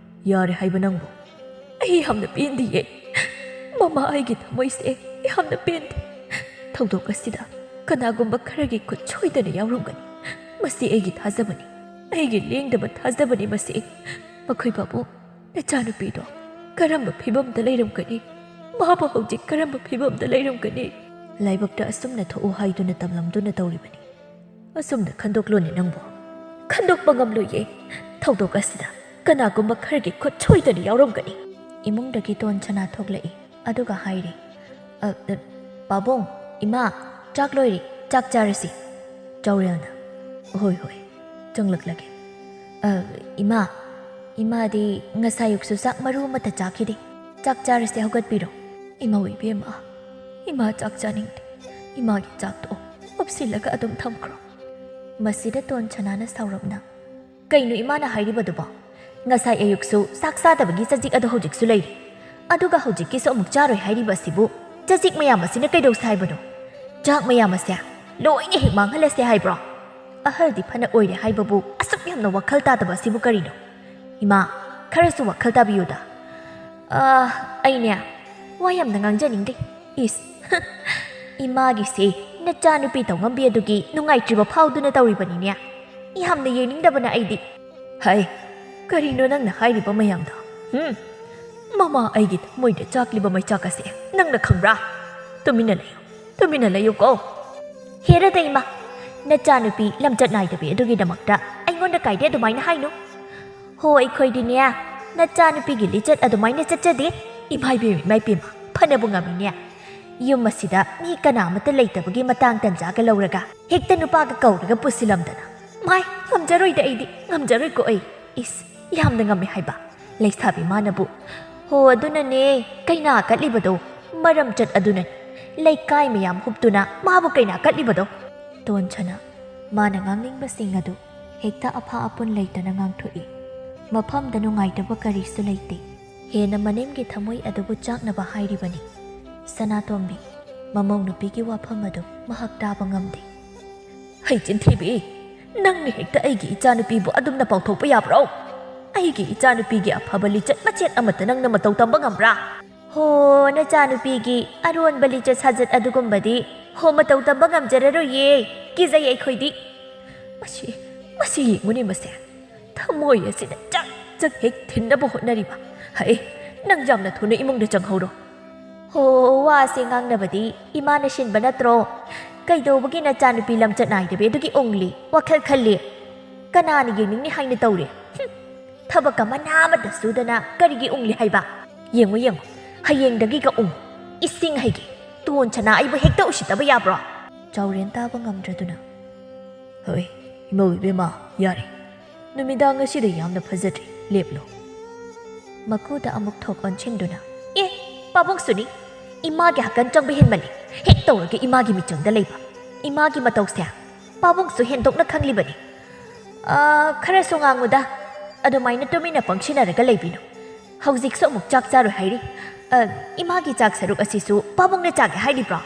ꯌꯥꯔꯦ ꯍꯥꯏꯕ ꯅꯪꯕꯨ?" "ꯑꯩ ꯌꯥꯝꯅ ꯄꯦꯟꯗꯤꯌꯦ꯫ ꯃꯃꯥ, ꯑꯩꯒꯤ ꯊꯃꯣꯏꯁꯦ ꯌꯥꯝꯅ ꯄꯦꯟꯗꯦ꯫ ꯊꯧꯗꯣꯛ ꯑꯁꯤꯗ ꯀꯅꯥꯒꯨꯝꯕ ꯈꯔꯒꯤ ꯈꯨꯠ ꯁꯣꯏꯗꯅ ꯌꯥꯎꯔꯝꯒꯅꯤ꯫ ꯃꯁꯤ ꯑꯩꯒꯤ ꯊꯥꯖꯕꯅꯤ꯫ ꯑꯩꯒꯤ ꯂꯦꯡꯗꯕ ꯊꯥꯖꯕꯅꯤ ꯃꯁꯤ꯫ ꯃꯈꯣꯏ ꯄꯥꯕꯨꯡ, ꯅꯆꯥꯅꯨꯄꯤꯗꯣ ꯀꯔꯝꯕ ꯐꯤꯕꯝꯗ ꯂꯩꯔꯝꯒꯅꯤ? ꯃꯥꯕꯨ ꯍꯧꯖꯤꯛ ꯀꯔꯝꯕ ꯐꯤꯕꯝꯗ ꯂꯩꯔꯝꯒꯅꯤ?" "ꯂꯥꯏꯕꯛꯇ ꯑꯁꯨꯝꯅ ꯊꯣꯛꯎ ꯍꯥꯏꯗꯨꯅ ꯇꯝꯂꯝꯗꯨꯅ ꯇꯧꯔꯤꯕꯅꯤ꯫ ꯑꯁꯨꯝꯅ ꯈꯟꯗꯣꯛꯂꯣꯅꯦ ꯅꯪꯕꯨ꯫" "ꯈꯟꯗꯣꯛꯄ ꯉꯝꯂꯣꯏꯌꯦ꯫ ꯊꯧꯗꯣꯛ ꯑꯁꯤꯗ ꯀꯅꯥꯒꯨꯝꯕ ꯈꯔꯒꯤ ꯈꯨꯠ ꯁꯣꯏꯗꯅ ꯌꯥꯎꯔꯝꯒꯅꯤ꯫" ꯏꯃꯨꯡꯗꯒꯤ ꯇꯣꯟ ꯁꯅꯥ ꯊꯣꯛꯂꯛꯏ꯫ ꯑꯗꯨꯒ ꯍꯥꯏꯔꯤ, "ꯑ, ꯑ, ꯄꯥꯕꯨꯡ, ꯏꯃꯥ, ꯆꯥꯛ ꯂꯣꯏꯔꯦ, ꯆꯥꯛ ꯆꯥꯔꯁꯤ꯫" ꯆꯥꯎꯔꯦꯜꯅ, "ꯍꯣꯏ, ꯍꯣꯏ, ꯆꯪꯂꯛꯂꯒꯦ꯫ ꯑ, ꯏꯃꯥ, ꯏꯃꯥꯗꯤ ꯉꯁꯥꯏ ꯑꯌꯨꯛꯁꯨ ꯆꯥꯛ ꯃꯔꯨ ꯑꯃꯠꯇ ꯆꯥꯈꯤꯗꯦ꯫ ꯆꯥꯛ ꯆꯥꯔꯁꯦ, ꯍꯧꯒꯠꯄꯤꯔꯣ꯫" "ꯏꯃꯥ ꯏꯕꯦꯝꯃ, ꯏꯃꯥ ꯆꯥꯛ ꯆꯥꯅꯤꯡꯗꯦ꯫ ꯏꯃꯥꯒꯤ ꯆꯥꯛꯇꯣ ꯎꯞꯁꯤꯜꯂꯒ ꯑꯗꯨꯝ ꯊꯝꯈ꯭ꯔꯣ꯫" ꯃꯁꯤꯗ ꯇꯣꯟ ꯁꯅꯥꯅ ꯁꯥꯎꯔꯞꯅ, "ꯀꯩꯅꯣ ꯏꯃꯥꯅ ꯍꯥꯏꯔꯤꯕꯗꯨꯕꯣ? ꯉꯁꯥꯏ ꯑꯌꯨꯛꯁꯨ ꯆꯥꯛ ꯆꯥꯗꯕꯒꯤ ꯆꯖꯤꯛ ꯑꯗꯣ ꯍꯧꯖꯤꯛꯁꯨ ꯂꯩꯔꯤ꯫ ꯑꯗꯨꯒ ꯍꯧꯖꯤꯛꯀꯤꯁꯨ ꯑꯃꯨꯛ ꯆꯥꯔꯣꯏ ꯍꯥꯏꯔꯤꯕ ꯑꯁꯤꯕꯨ? ꯆꯖꯤꯛ ꯃꯌꯥꯝ ꯑꯁꯤꯅ ꯀꯩꯗꯧꯁꯦ ꯍꯥꯏꯕꯅꯣ? ꯆꯥꯛ ꯃꯌꯥꯝ ꯑꯁꯦ ꯂꯣꯏꯅ ꯍꯦꯛ ꯃꯥꯡꯍꯜꯂꯁꯦ ꯍꯥꯏꯕ꯭ꯔꯣ? ꯑꯍꯜꯗꯤ ꯐꯅ ꯑꯣꯏꯔꯦ ꯍꯥꯏꯕꯕꯨ ꯑꯁꯨꯛ ꯌꯥꯝꯅ ꯋꯥꯈꯜ ꯇꯥꯗꯕ ꯑꯁꯤꯕꯨ ꯀꯔꯤꯅꯣ? ꯏꯃꯥ, ꯈꯔꯁꯨ ꯋꯥꯈꯜ ꯇꯥꯕꯤꯌꯨꯗ꯫" "ꯑ, ꯑꯩꯅꯦ, ꯋꯥ ꯌꯥꯝꯅ ꯉꯥꯡꯖꯅꯤꯡꯗꯦ꯫ ꯏꯁ, ꯏꯃꯥꯒꯤꯁꯦ ꯅꯆꯥꯅꯨꯄꯤ ꯇꯧꯉꯝꯕꯤ ꯑꯗꯨꯒꯤ ꯅꯨꯡꯉꯥꯏꯇ꯭ꯔꯤꯕ ꯐꯥꯎꯗꯨꯅ ꯇꯧꯔꯤꯕꯅꯤꯅꯦ꯫ ꯌꯥꯝꯅ ꯌꯦꯡꯅꯤꯡꯗꯕꯅ ꯑꯩꯗꯤ꯫" "ꯍꯩ, ꯀꯔꯤꯅꯣ ꯅꯪꯅ ꯍꯥꯏꯔꯤꯕ ꯃꯌꯥꯝꯗꯣ? ꯍꯨꯝ? ꯃꯃꯥ ꯑꯩꯒꯤ ꯊꯃꯣꯏꯗ ꯆꯥꯛꯂꯤꯕ ꯃꯩꯆꯥꯛ ꯑꯁꯦ ꯅꯪꯅ ꯈꯪꯕ꯭ꯔꯥ? ꯇꯨꯃꯤꯟꯅ ꯂꯩꯌꯨ, ꯇꯨꯃꯤꯟꯅ ꯂꯩꯌꯨꯀꯣ꯫" "ꯍꯦꯔꯗ ꯏꯃꯥ, ꯅꯆꯥꯅꯨꯄꯤ ꯂꯝꯆꯠ ꯅꯥꯏꯗꯕꯤ ꯑꯗꯨꯒꯤꯗꯃꯛꯇ ꯑꯩꯉꯣꯟꯗ ꯀꯥꯏꯗꯦ ꯑꯗꯨꯃꯥꯏꯅ ꯍꯥꯏꯅꯨ꯫ ꯍꯣ, ꯑꯩꯈꯣꯏꯗꯤꯅꯦ, ꯅꯆꯥꯅꯨꯄꯤꯒꯤ ꯂꯤꯆꯠ ꯑꯗꯨꯃꯥꯏꯅ ꯆꯠꯆꯗꯦ꯫" "ꯏꯃꯥ ꯏꯕꯦꯝꯃ, ꯏꯃꯥ ꯏꯕꯦꯝꯃ, ꯐꯅꯕꯨ ꯉꯝꯃꯤꯅꯦ꯫ ꯌꯨꯝ ꯑꯁꯤꯗ ꯃꯤ ꯀꯅꯥ ꯑꯃꯠꯇ ꯂꯩꯇꯕꯒꯤ ꯃꯇꯥꯡ ꯇꯟꯖꯥꯒ ꯂꯧꯔꯒ ꯍꯦꯛꯇ ꯅꯨꯄꯥꯒ ꯀꯧꯔꯒ ꯄꯨꯁꯤꯜꯂꯝꯗꯅ꯫ ꯃꯥꯏ, ꯉꯝꯖꯔꯣꯏꯗ ꯑꯩꯗꯤ, ꯉꯝꯖꯔꯣꯏꯀꯣ ꯑꯩ꯫ ꯏꯁ, ꯌꯥꯝꯅ ꯉꯝꯃꯦ ꯍꯥꯏꯕ꯫ ꯂꯩꯁꯥꯕꯤ ꯃꯥꯅꯕꯨ, "ꯍꯣ, ꯑꯗꯨꯅꯅꯦ ꯀꯩꯅꯥ ꯀꯠꯂꯤꯕꯗꯣ, ꯃꯔꯝꯆꯠ ꯑꯗꯨꯅꯅꯦ꯫ ꯂꯩꯀꯥꯏ ꯃꯌꯥꯝ ꯍꯨꯞꯇꯨꯅ ꯃꯥꯕꯨ ꯀꯩꯅꯥ ꯀꯠꯂꯤꯕꯗꯣ?" ꯇꯣꯟꯁꯅ ꯃꯥꯅ ꯉꯥꯡꯅꯤꯡꯕꯁꯤꯡ ꯑꯗꯨ ꯍꯦꯛꯇ ꯑꯐꯥ ꯑꯄꯨꯟ ꯂꯩꯇꯅ ꯉꯥꯡꯊꯣꯛꯏ꯫ ꯃꯐꯝꯗ ꯅꯨꯡꯉꯥꯏꯇꯕ ꯀꯔꯤꯁꯨ ꯂꯩꯇꯦ꯫ ꯍꯦꯟꯅ ꯃꯅꯦꯝꯒꯤ ꯊꯃꯣꯏ ꯑꯗꯨꯕꯨ ꯆꯥꯛꯅꯕ ꯍꯥꯏꯔꯤꯕꯅꯤ꯫ ꯁꯅꯥꯇꯣꯝꯕꯤ, ꯃꯃꯧ ꯅꯨꯄꯤꯒꯤ ꯋꯥꯐꯝ ꯑꯗꯨ ꯃꯍꯥꯛ ꯇꯥꯕ ꯉꯝꯗꯦ꯫ "ꯍꯩ ꯆꯤꯟꯊꯤꯕꯤ, ꯅꯪꯅ ꯍꯦꯛꯇ ꯑꯩꯒꯤ ꯏꯆꯥꯅꯨꯄꯤꯕꯨ ꯑꯗꯨꯝꯅ ꯄꯥꯎꯊꯣꯛꯄ ꯌꯥꯕ꯭ꯔꯣ? ꯑꯩꯒꯤ ꯏꯆꯥꯅꯨꯄꯤꯒꯤ ꯑꯐꯕ ꯂꯤꯆꯠ ꯃꯆꯦꯠ ꯑꯃꯠꯇ ꯅꯪꯅ ꯃꯇꯧ ꯇꯝꯕ ꯉꯝꯕ꯭ꯔꯥ?" "ꯍꯣ, ꯅꯆꯥꯅꯨꯄꯤꯒꯤ ꯑꯔꯣꯟꯕ ꯂꯤꯆꯠ ꯁꯥꯖꯠ ꯑꯗꯨꯒꯨꯝꯕꯗꯤ, ꯍꯣ, ꯃꯇꯧ ꯇꯝꯕ ꯉꯝꯖꯔꯔꯣꯏꯌꯦ꯫ ꯀꯤꯖꯩ ꯑꯩꯈꯣꯏꯗꯤ꯫" "ꯃꯁꯤ, ꯃꯁꯤ ꯌꯦꯡꯉꯨꯅꯦ ꯃꯁꯦ꯫ ꯊꯃꯣꯏ ꯑꯁꯤꯅ ꯆꯛ ꯆꯛ ꯍꯦꯛ ꯊꯤꯟꯅꯕ ꯍꯣꯠꯅꯔꯤꯕ꯫ ꯍꯩ, ꯅꯪ ꯌꯥꯝꯅ ꯊꯨꯅ ꯏꯃꯨꯡꯗ ꯆꯪꯍꯧꯔꯣ꯫" "ꯍꯣ, ꯋꯥꯁꯦ ꯉꯥꯡꯅꯕꯗꯤ ꯏꯃꯥꯅ ꯁꯤꯟꯕ ꯅꯠꯇ꯭ꯔꯣ? ꯀꯩꯗꯧꯕꯒꯤ ꯅꯆꯥꯅꯨꯄꯤ ꯂꯝꯆꯠ ꯅꯥꯏꯗꯕꯤ ꯑꯗꯨꯒꯤ ꯎꯪꯂꯤ, ꯋꯥꯈꯜ ꯈꯜꯂꯤ? ꯀꯅꯥꯅ ꯌꯦꯡꯅꯤꯡꯅꯤ ꯍꯥꯏꯅ ꯇꯧꯔꯦ? ꯍꯨꯝ, ꯊꯕꯛ ꯑꯃꯅ ꯑꯃꯠꯇ ꯁꯨꯗꯅ ꯀꯔꯤꯒꯤ ꯎꯪꯂꯤ ꯍꯥꯏꯕ? ꯌꯦꯡꯉꯨ, ꯌꯦꯡꯉꯨ, ꯍꯌꯦꯡꯗꯒꯤꯒ ꯎꯪꯉꯨ꯫ ꯏꯁꯤꯡ ꯍꯩꯒꯦ꯫ ꯇꯣꯟ ꯁꯅꯥ ꯑꯩꯕꯨ ꯍꯦꯛꯇ ꯎꯁꯤꯠꯇꯕ ꯌꯥꯕ꯭ꯔꯣ?" ꯆꯥꯎꯔꯦꯟ ꯇꯥꯕ ꯉꯝꯗ꯭ꯔꯗꯨꯅ, "ꯍꯣꯏ, ꯏꯃꯧ ꯏꯕꯦꯝꯃ, ꯌꯥꯔꯦ꯫ ꯅꯨꯃꯤꯗꯥꯡ ꯑꯁꯤꯗ ꯌꯥꯝꯅ ꯐꯖꯗ꯭ꯔꯦ꯫ ꯂꯦꯞꯂꯣ꯫" ꯃꯀꯨꯗ ꯑꯃꯨꯛ ꯊꯣꯛ ꯑꯣꯟꯁꯤꯟꯗꯨꯅ, "ꯑꯦ, ꯄꯥꯕꯨꯡꯁꯨꯅꯤ꯫ ꯏꯃꯥꯒꯤ ꯍꯀꯟ ꯆꯪꯕ ꯍꯦꯟꯃꯜꯂꯤ꯫ ꯍꯦꯛ ꯇꯧꯔꯒ ꯏꯃꯥꯒꯤ ꯃꯤꯆꯪꯗ ꯂꯩꯕ꯫ ꯏꯃꯥꯒꯤ ꯃꯇꯧꯁꯦ ꯄꯥꯕꯨꯡꯁꯨ ꯍꯦꯟꯗꯣꯛꯅ ꯈꯪꯂꯤꯕꯅꯤ꯫ ꯑꯥ, ꯈꯔꯁꯨ ꯉꯥꯡꯉꯨꯗ꯫ ꯑꯗꯨꯃꯥꯏꯅ ꯇꯨꯃꯤꯟꯅ ꯄꯪꯁꯤꯟꯅꯔꯒ ꯂꯩꯕꯤꯅꯨ꯫ ꯍꯧꯖꯤꯛꯁꯨ ꯑꯃꯨꯛ ꯆꯥꯛ ꯆꯥꯔꯣꯏ ꯍꯥꯏꯔꯤ꯫ ꯑ, ꯏꯃꯥꯒꯤ ꯆꯥꯛ ꯁꯔꯨꯛ ꯑꯁꯤꯁꯨ ꯄꯥꯕꯨꯡꯅ ꯆꯥꯒꯦ ꯍꯥꯏꯔꯤꯕ꯭ꯔꯣ?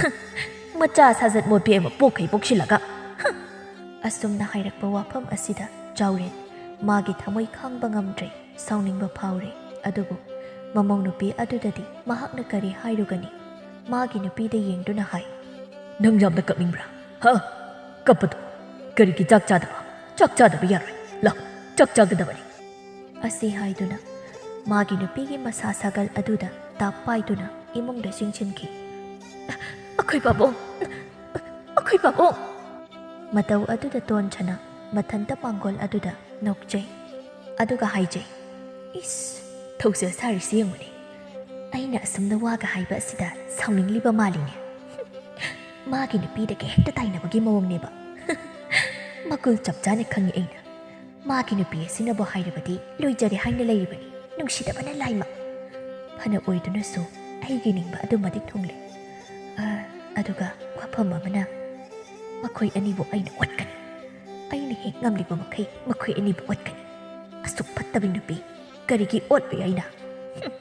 ꯍ, ꯃꯆꯥ ꯁꯥꯖꯠ ꯃꯣꯠꯄꯤ ꯑꯃ ꯄꯣꯛꯈꯩ ꯄꯣꯛꯁꯤꯜꯂꯒ꯫ ꯍ!" ꯑꯁꯨꯝꯅ ꯍꯥꯏꯔꯛꯄ ꯋꯥꯐꯝ ꯑꯁꯤꯗ ꯆꯥꯎꯔꯦꯟ ꯃꯥꯒꯤ ꯊꯃꯣꯏ ꯈꯥꯡꯕ ꯉꯝꯗ꯭ꯔꯦ, ꯁꯥꯎꯅꯤꯡꯕ ꯐꯥꯎꯔꯦ꯫ ꯑꯗꯨꯕꯨ ꯃꯃꯧ ꯅꯨꯄꯤ ꯑꯗꯨꯗꯗꯤ ꯃꯍꯥꯛꯅ ꯀꯔꯤ ꯍꯥꯏꯔꯨꯒꯅꯤ? ꯃꯥꯒꯤ ꯅꯨꯄꯤꯗ ꯌꯦꯡꯗꯨꯅ ꯍꯥꯏ, "ꯅꯪ ꯌꯥꯝꯅ ꯀꯞꯅꯤꯡꯕ꯭ꯔꯥ? ꯍ? ꯀꯞꯄꯗꯣ ꯀꯔꯤꯒꯤ ꯆꯥꯛ ꯆꯥꯗꯕ? ꯆꯥꯛ ꯆꯥꯗꯕ ꯌꯥꯔꯣꯏ꯫ ꯂꯥꯎ, ꯆꯥꯛ ꯆꯥꯒꯗꯕꯅꯤ꯫" ꯑꯁꯤ ꯍꯥꯏꯗꯨꯅ ꯃꯥꯒꯤ ꯅꯨꯄꯤꯒꯤ ꯃꯁꯥ ꯁꯥꯒꯜ ꯑꯗꯨꯗ ꯇꯥꯞ ꯄꯥꯏꯗꯨꯅ ꯏꯃꯨꯡꯗ ꯆꯤꯡꯁꯤꯟꯈꯤ꯫ "ꯑꯩꯈꯣꯏ ꯄꯥꯕꯨꯡ! ꯑꯩꯈꯣꯏ ꯄꯥꯕꯨꯡ!" ꯃꯇꯧ ꯑꯗꯨꯗ ꯇꯣꯟ ꯁꯅꯥ ꯃꯊꯟꯇ ꯃꯥꯡꯒꯣꯜ ꯑꯗꯨꯗ ꯅꯣꯛꯆꯩ꯫ ꯑꯗꯨꯒ ꯍꯥꯏꯖꯩ, "ꯏꯁ, ꯊꯧꯁꯤꯜ ꯁꯥꯔꯤꯁꯤ ꯌꯦꯡꯉꯨꯅꯦ꯫ ꯑꯩꯅ ꯑꯁꯨꯝꯅ ꯋꯥꯒ ꯍꯥꯏꯕ ꯑꯁꯤꯗ ꯁꯥꯎꯅꯤꯡꯂꯤꯕ ꯃꯥꯜꯂꯤꯅꯦ꯫ ꯃꯥꯒꯤ ꯅꯨꯄꯤꯗꯒ ꯍꯦꯛꯇ ꯇꯥꯏꯅꯕꯒꯤ ꯃꯑꯣꯡꯅꯦꯕ꯫ ꯃꯒꯨꯜ ꯆꯞ ꯆꯥꯅ ꯈꯪꯉꯤ ꯑꯩꯅ꯫ ꯃꯥꯒꯤ ꯅꯨꯄꯤ ꯑꯁꯤꯅꯕꯨ ꯍꯥꯏꯔꯕꯗꯤ ꯂꯣꯏꯖꯔꯦ ꯍꯥꯏꯅ ꯂꯩꯔꯤꯕꯅꯤ, ꯅꯨꯡꯁꯤꯗꯕꯅ ꯂꯥꯏꯃꯛ꯫ ꯐꯅ ꯑꯣꯏꯗꯨꯅꯁꯨ ꯑꯩꯒꯤ ꯅꯤꯡꯕ ꯑꯗꯨꯃꯗꯤ ꯊꯨꯡꯂꯦ꯫ ꯑ, ꯑꯗꯨꯒ ꯋꯥꯐꯝ ꯑꯃꯅ, ꯃꯈꯣꯏ ꯑꯅꯤꯕꯨ ꯑꯩꯅ ꯑꯣꯠꯀꯅꯤ꯫ ꯑꯩꯅ ꯍꯦꯛ ꯉꯝꯂꯤꯕ ꯃꯈꯩ ꯃꯈꯣꯏ ꯑꯅꯤꯕꯨ ꯑꯣꯠꯀꯅꯤ꯫ ꯑꯁꯨꯛ ꯐꯠꯇꯕꯤ ꯅꯨꯄꯤ ꯀꯔꯤꯒꯤ ꯑꯣꯠꯂꯨꯏ ꯑꯩꯅ? ꯍꯨꯝ꯫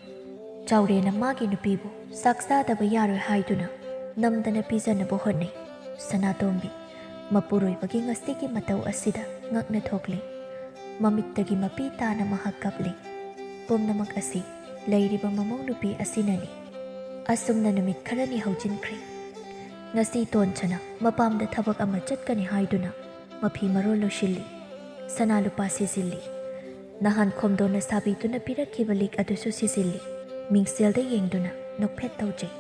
ꯆꯥꯎꯔꯦꯅ ꯃꯥꯒꯤ ꯅꯨꯄꯤꯕꯨ ꯆꯥꯛ ꯆꯥꯗꯕ ꯌꯥꯔꯣꯏ ꯍꯥꯏꯗꯨꯅ ꯅꯝꯗꯅ ꯄꯤꯖꯅꯕ ꯍꯣꯠꯅꯩ꯫ ꯁꯅꯥꯇꯣꯝꯕꯤ ꯃꯄꯨꯔꯣꯏꯕꯒꯤ ꯉꯁꯤꯒꯤ ꯃꯇꯧ ꯑꯁꯤꯗ ꯉꯛꯅ ꯊꯣꯛꯂꯤ꯫ ꯃꯃꯤꯠꯇꯒꯤ ꯃꯄꯤ ꯇꯥꯅ ꯃꯍꯥꯛ ꯀꯞꯂꯤ꯫ ꯄꯨꯝꯅꯃꯛ ꯑꯁꯤ ꯂꯩꯔꯤꯕ ꯃꯃꯧ ꯅꯨꯄꯤ ꯑꯁꯤꯅꯅꯤ꯫ ꯑꯁꯨꯝꯅ ꯅꯨꯃꯤꯠ ꯈꯔꯅꯤ ꯍꯧꯖꯤꯟꯈ꯭ꯔꯦ꯫ ꯉꯁꯤ ꯇꯣꯟꯁꯅ ꯃꯄꯥꯝꯗ ꯊꯕꯛ ꯑꯃ ꯆꯠꯀꯅꯤ ꯍꯥꯏꯗꯨꯅ ꯃꯐꯤ ꯃꯔꯣꯜ ꯂꯣꯏꯁꯤꯜꯂꯤ꯫ ꯁꯅꯥ ꯂꯨꯄꯥ ꯁꯤꯖꯤꯜꯂꯤ꯫ ꯅꯍꯥꯟ ꯈꯣꯝꯗꯣꯟꯅ ꯁꯥꯕꯤꯗꯨꯅ ꯄꯤꯔꯛꯈꯤꯕ ꯂꯤꯛ ꯑꯗꯨꯁꯨ ꯁꯤꯖꯤꯜꯂꯤ꯫ ꯃꯤꯡꯁꯦꯜꯗ ꯌꯦꯡꯗꯨꯅ ꯅꯣꯛꯐꯦꯠ ꯇꯧꯖꯩ꯫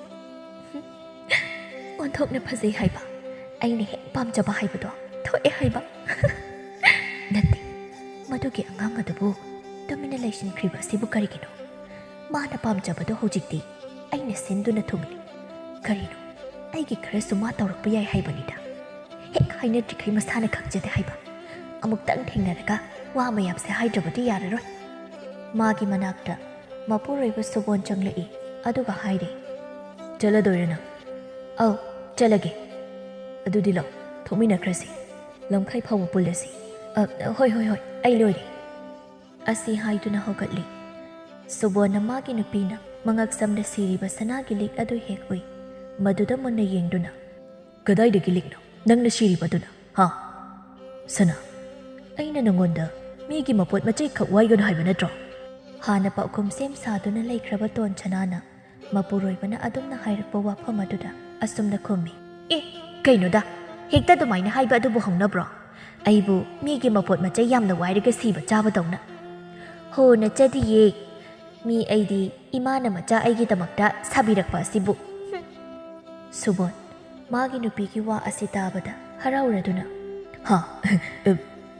ꯑꯣꯟꯊꯣꯛꯅ ꯐꯖꯩ ꯍꯥꯏꯕ, ꯑꯩꯅ ꯍꯦꯛ ꯄꯥꯝꯖꯕ ꯍꯥꯏꯕꯗꯣ ꯊꯣꯛꯑꯦ ꯍꯥꯏꯕ꯫ ꯅꯠꯇꯦ, ꯃꯗꯨꯒꯤ ꯑꯉꯥꯡ ꯑꯗꯨꯕꯨ ꯇꯨꯃꯤꯟꯅ ꯂꯩꯁꯤꯟꯈ꯭ꯔꯤꯕ ꯑꯁꯤꯕꯨ ꯀꯔꯤꯒꯤꯅꯣ? ꯃꯥꯅ ꯄꯥꯝꯖꯕꯗꯣ ꯍꯧꯖꯤꯛꯇꯤ ꯑꯩꯅ ꯁꯤꯟꯗꯨꯅ ꯊꯨꯡꯂꯤ꯫ ꯀꯔꯤꯅꯣ, ꯑꯩꯒꯤ ꯈꯔꯁꯨ ꯃꯥ ꯇꯧꯔꯛꯄ ꯌꯥꯏ ꯍꯥꯏꯕꯅꯤꯗ꯫ ꯍꯦꯛ ꯍꯥꯏꯅꯗ꯭ꯔꯤꯈꯩ ꯃꯁꯥꯅ ꯈꯪꯖꯗꯦ ꯍꯥꯏꯕ꯫ ꯑꯃꯨꯛꯇꯪ ꯊꯦꯡꯅꯔꯒ ꯋꯥ ꯃꯌꯥꯝꯁꯦ ꯍꯥꯏꯗ꯭ꯔꯕꯗꯤ ꯌꯥꯔꯔꯣꯏ꯫ ꯃꯥꯒꯤ ꯃꯅꯥꯛꯇ ꯃꯄꯨꯔꯣꯏꯕ ꯁꯨꯕꯣꯟ ꯆꯪꯂꯛꯏ, ꯑꯗꯨꯒ ꯍꯥꯏꯔꯦ, "ꯆꯠꯂꯗꯣꯏꯔ ꯅꯪ?" "ꯑꯧ, ꯆꯠꯂꯒꯦ꯫" "ꯑꯗꯨꯗꯤ ꯂꯥꯛ, ꯊꯣꯛꯃꯤꯟꯅꯈ꯭ꯔꯁꯤ꯫ ꯂꯝꯈꯥꯏ ꯐꯥꯎꯕ ꯄꯨꯜꯂꯁꯤ꯫" "ꯑ, ꯍꯣꯏ, ꯍꯣꯏ, ꯍꯣꯏ, ꯑꯩ ꯂꯣꯏꯔꯦ꯫" ꯑꯁꯤ ꯍꯥꯏꯗꯨꯅ ꯍꯧꯒꯠꯂꯤ꯫ ꯁꯨꯕꯣꯟꯅ ꯃꯥꯒꯤ ꯅꯨꯄꯤꯅ ꯃꯉꯛꯁꯝꯗ ꯁꯤꯔꯤꯕ ꯁꯅꯥꯒꯤ ꯂꯤꯛ ꯑꯗꯨ ꯍꯦꯛ ꯎꯏ꯫ ꯃꯗꯨꯗ ꯃꯨꯟꯅ ꯌꯦꯡꯗꯨꯅ, "ꯀꯗꯥꯏꯗꯒꯤ ꯂꯤꯛꯅꯣ ꯅꯪꯅ ꯁꯤꯔꯤꯕꯗꯨꯅ, ꯍꯥ? ꯁꯅꯥ, ꯑꯩꯅ ꯅꯉꯣꯟꯗ ꯃꯤꯒꯤ ꯃꯄꯣꯠ ꯃꯆꯩꯈꯛ ꯋꯥꯏꯒꯅꯨ ꯍꯥꯏꯕ ꯅꯠꯇ꯭ꯔꯣ?" ꯍꯥꯟꯅ ꯄꯥꯎꯈꯨꯝ ꯁꯦꯝ ꯁꯥꯗꯨꯅ ꯂꯩꯈ꯭ꯔꯕ ꯇꯣꯟ ꯁꯅꯥꯅ ꯃꯄꯨꯔꯣꯏꯕꯅ ꯑꯗꯨꯝꯅ ꯍꯥꯏꯔꯛꯄ ꯋꯥꯐꯝ ꯑꯗꯨꯗ ꯑꯁꯨꯝꯅ ꯈꯨꯝꯃꯤ, "ꯑꯦ, ꯀꯩꯅꯣꯗ, ꯍꯦꯛꯇ ꯑꯗꯨꯃꯥꯏꯅ ꯍꯥꯏꯕ ꯑꯗꯨꯕꯨ ꯍꯧꯅꯕ꯭ꯔꯣ? ꯑꯩꯕꯨ ꯃꯤꯒꯤ ꯃꯄꯣꯠ ꯃꯆꯩ ꯌꯥꯝꯅ ꯋꯥꯏꯔꯒ ꯁꯤꯕ ꯆꯥꯕꯗꯧꯅ?" "ꯍꯣ, ꯅꯠꯆꯗꯤꯌꯦ꯫ ꯃꯤ ꯑꯩꯗꯤ ꯏꯃꯥꯅ ꯃꯆꯥ ꯑꯩꯒꯤꯗꯃꯛꯇ ꯁꯥꯕꯤꯔꯛꯄ ꯑꯁꯤꯕꯨ꯫" ꯍꯨꯝ꯫ ꯁꯨꯕꯣꯟ ꯃꯥꯒꯤ ꯅꯨꯄꯤꯒꯤ ꯋꯥ ꯑꯁꯤ ꯇꯥꯕꯗ ꯍꯔꯥꯎꯔꯗꯨꯅ, "ꯍꯥ?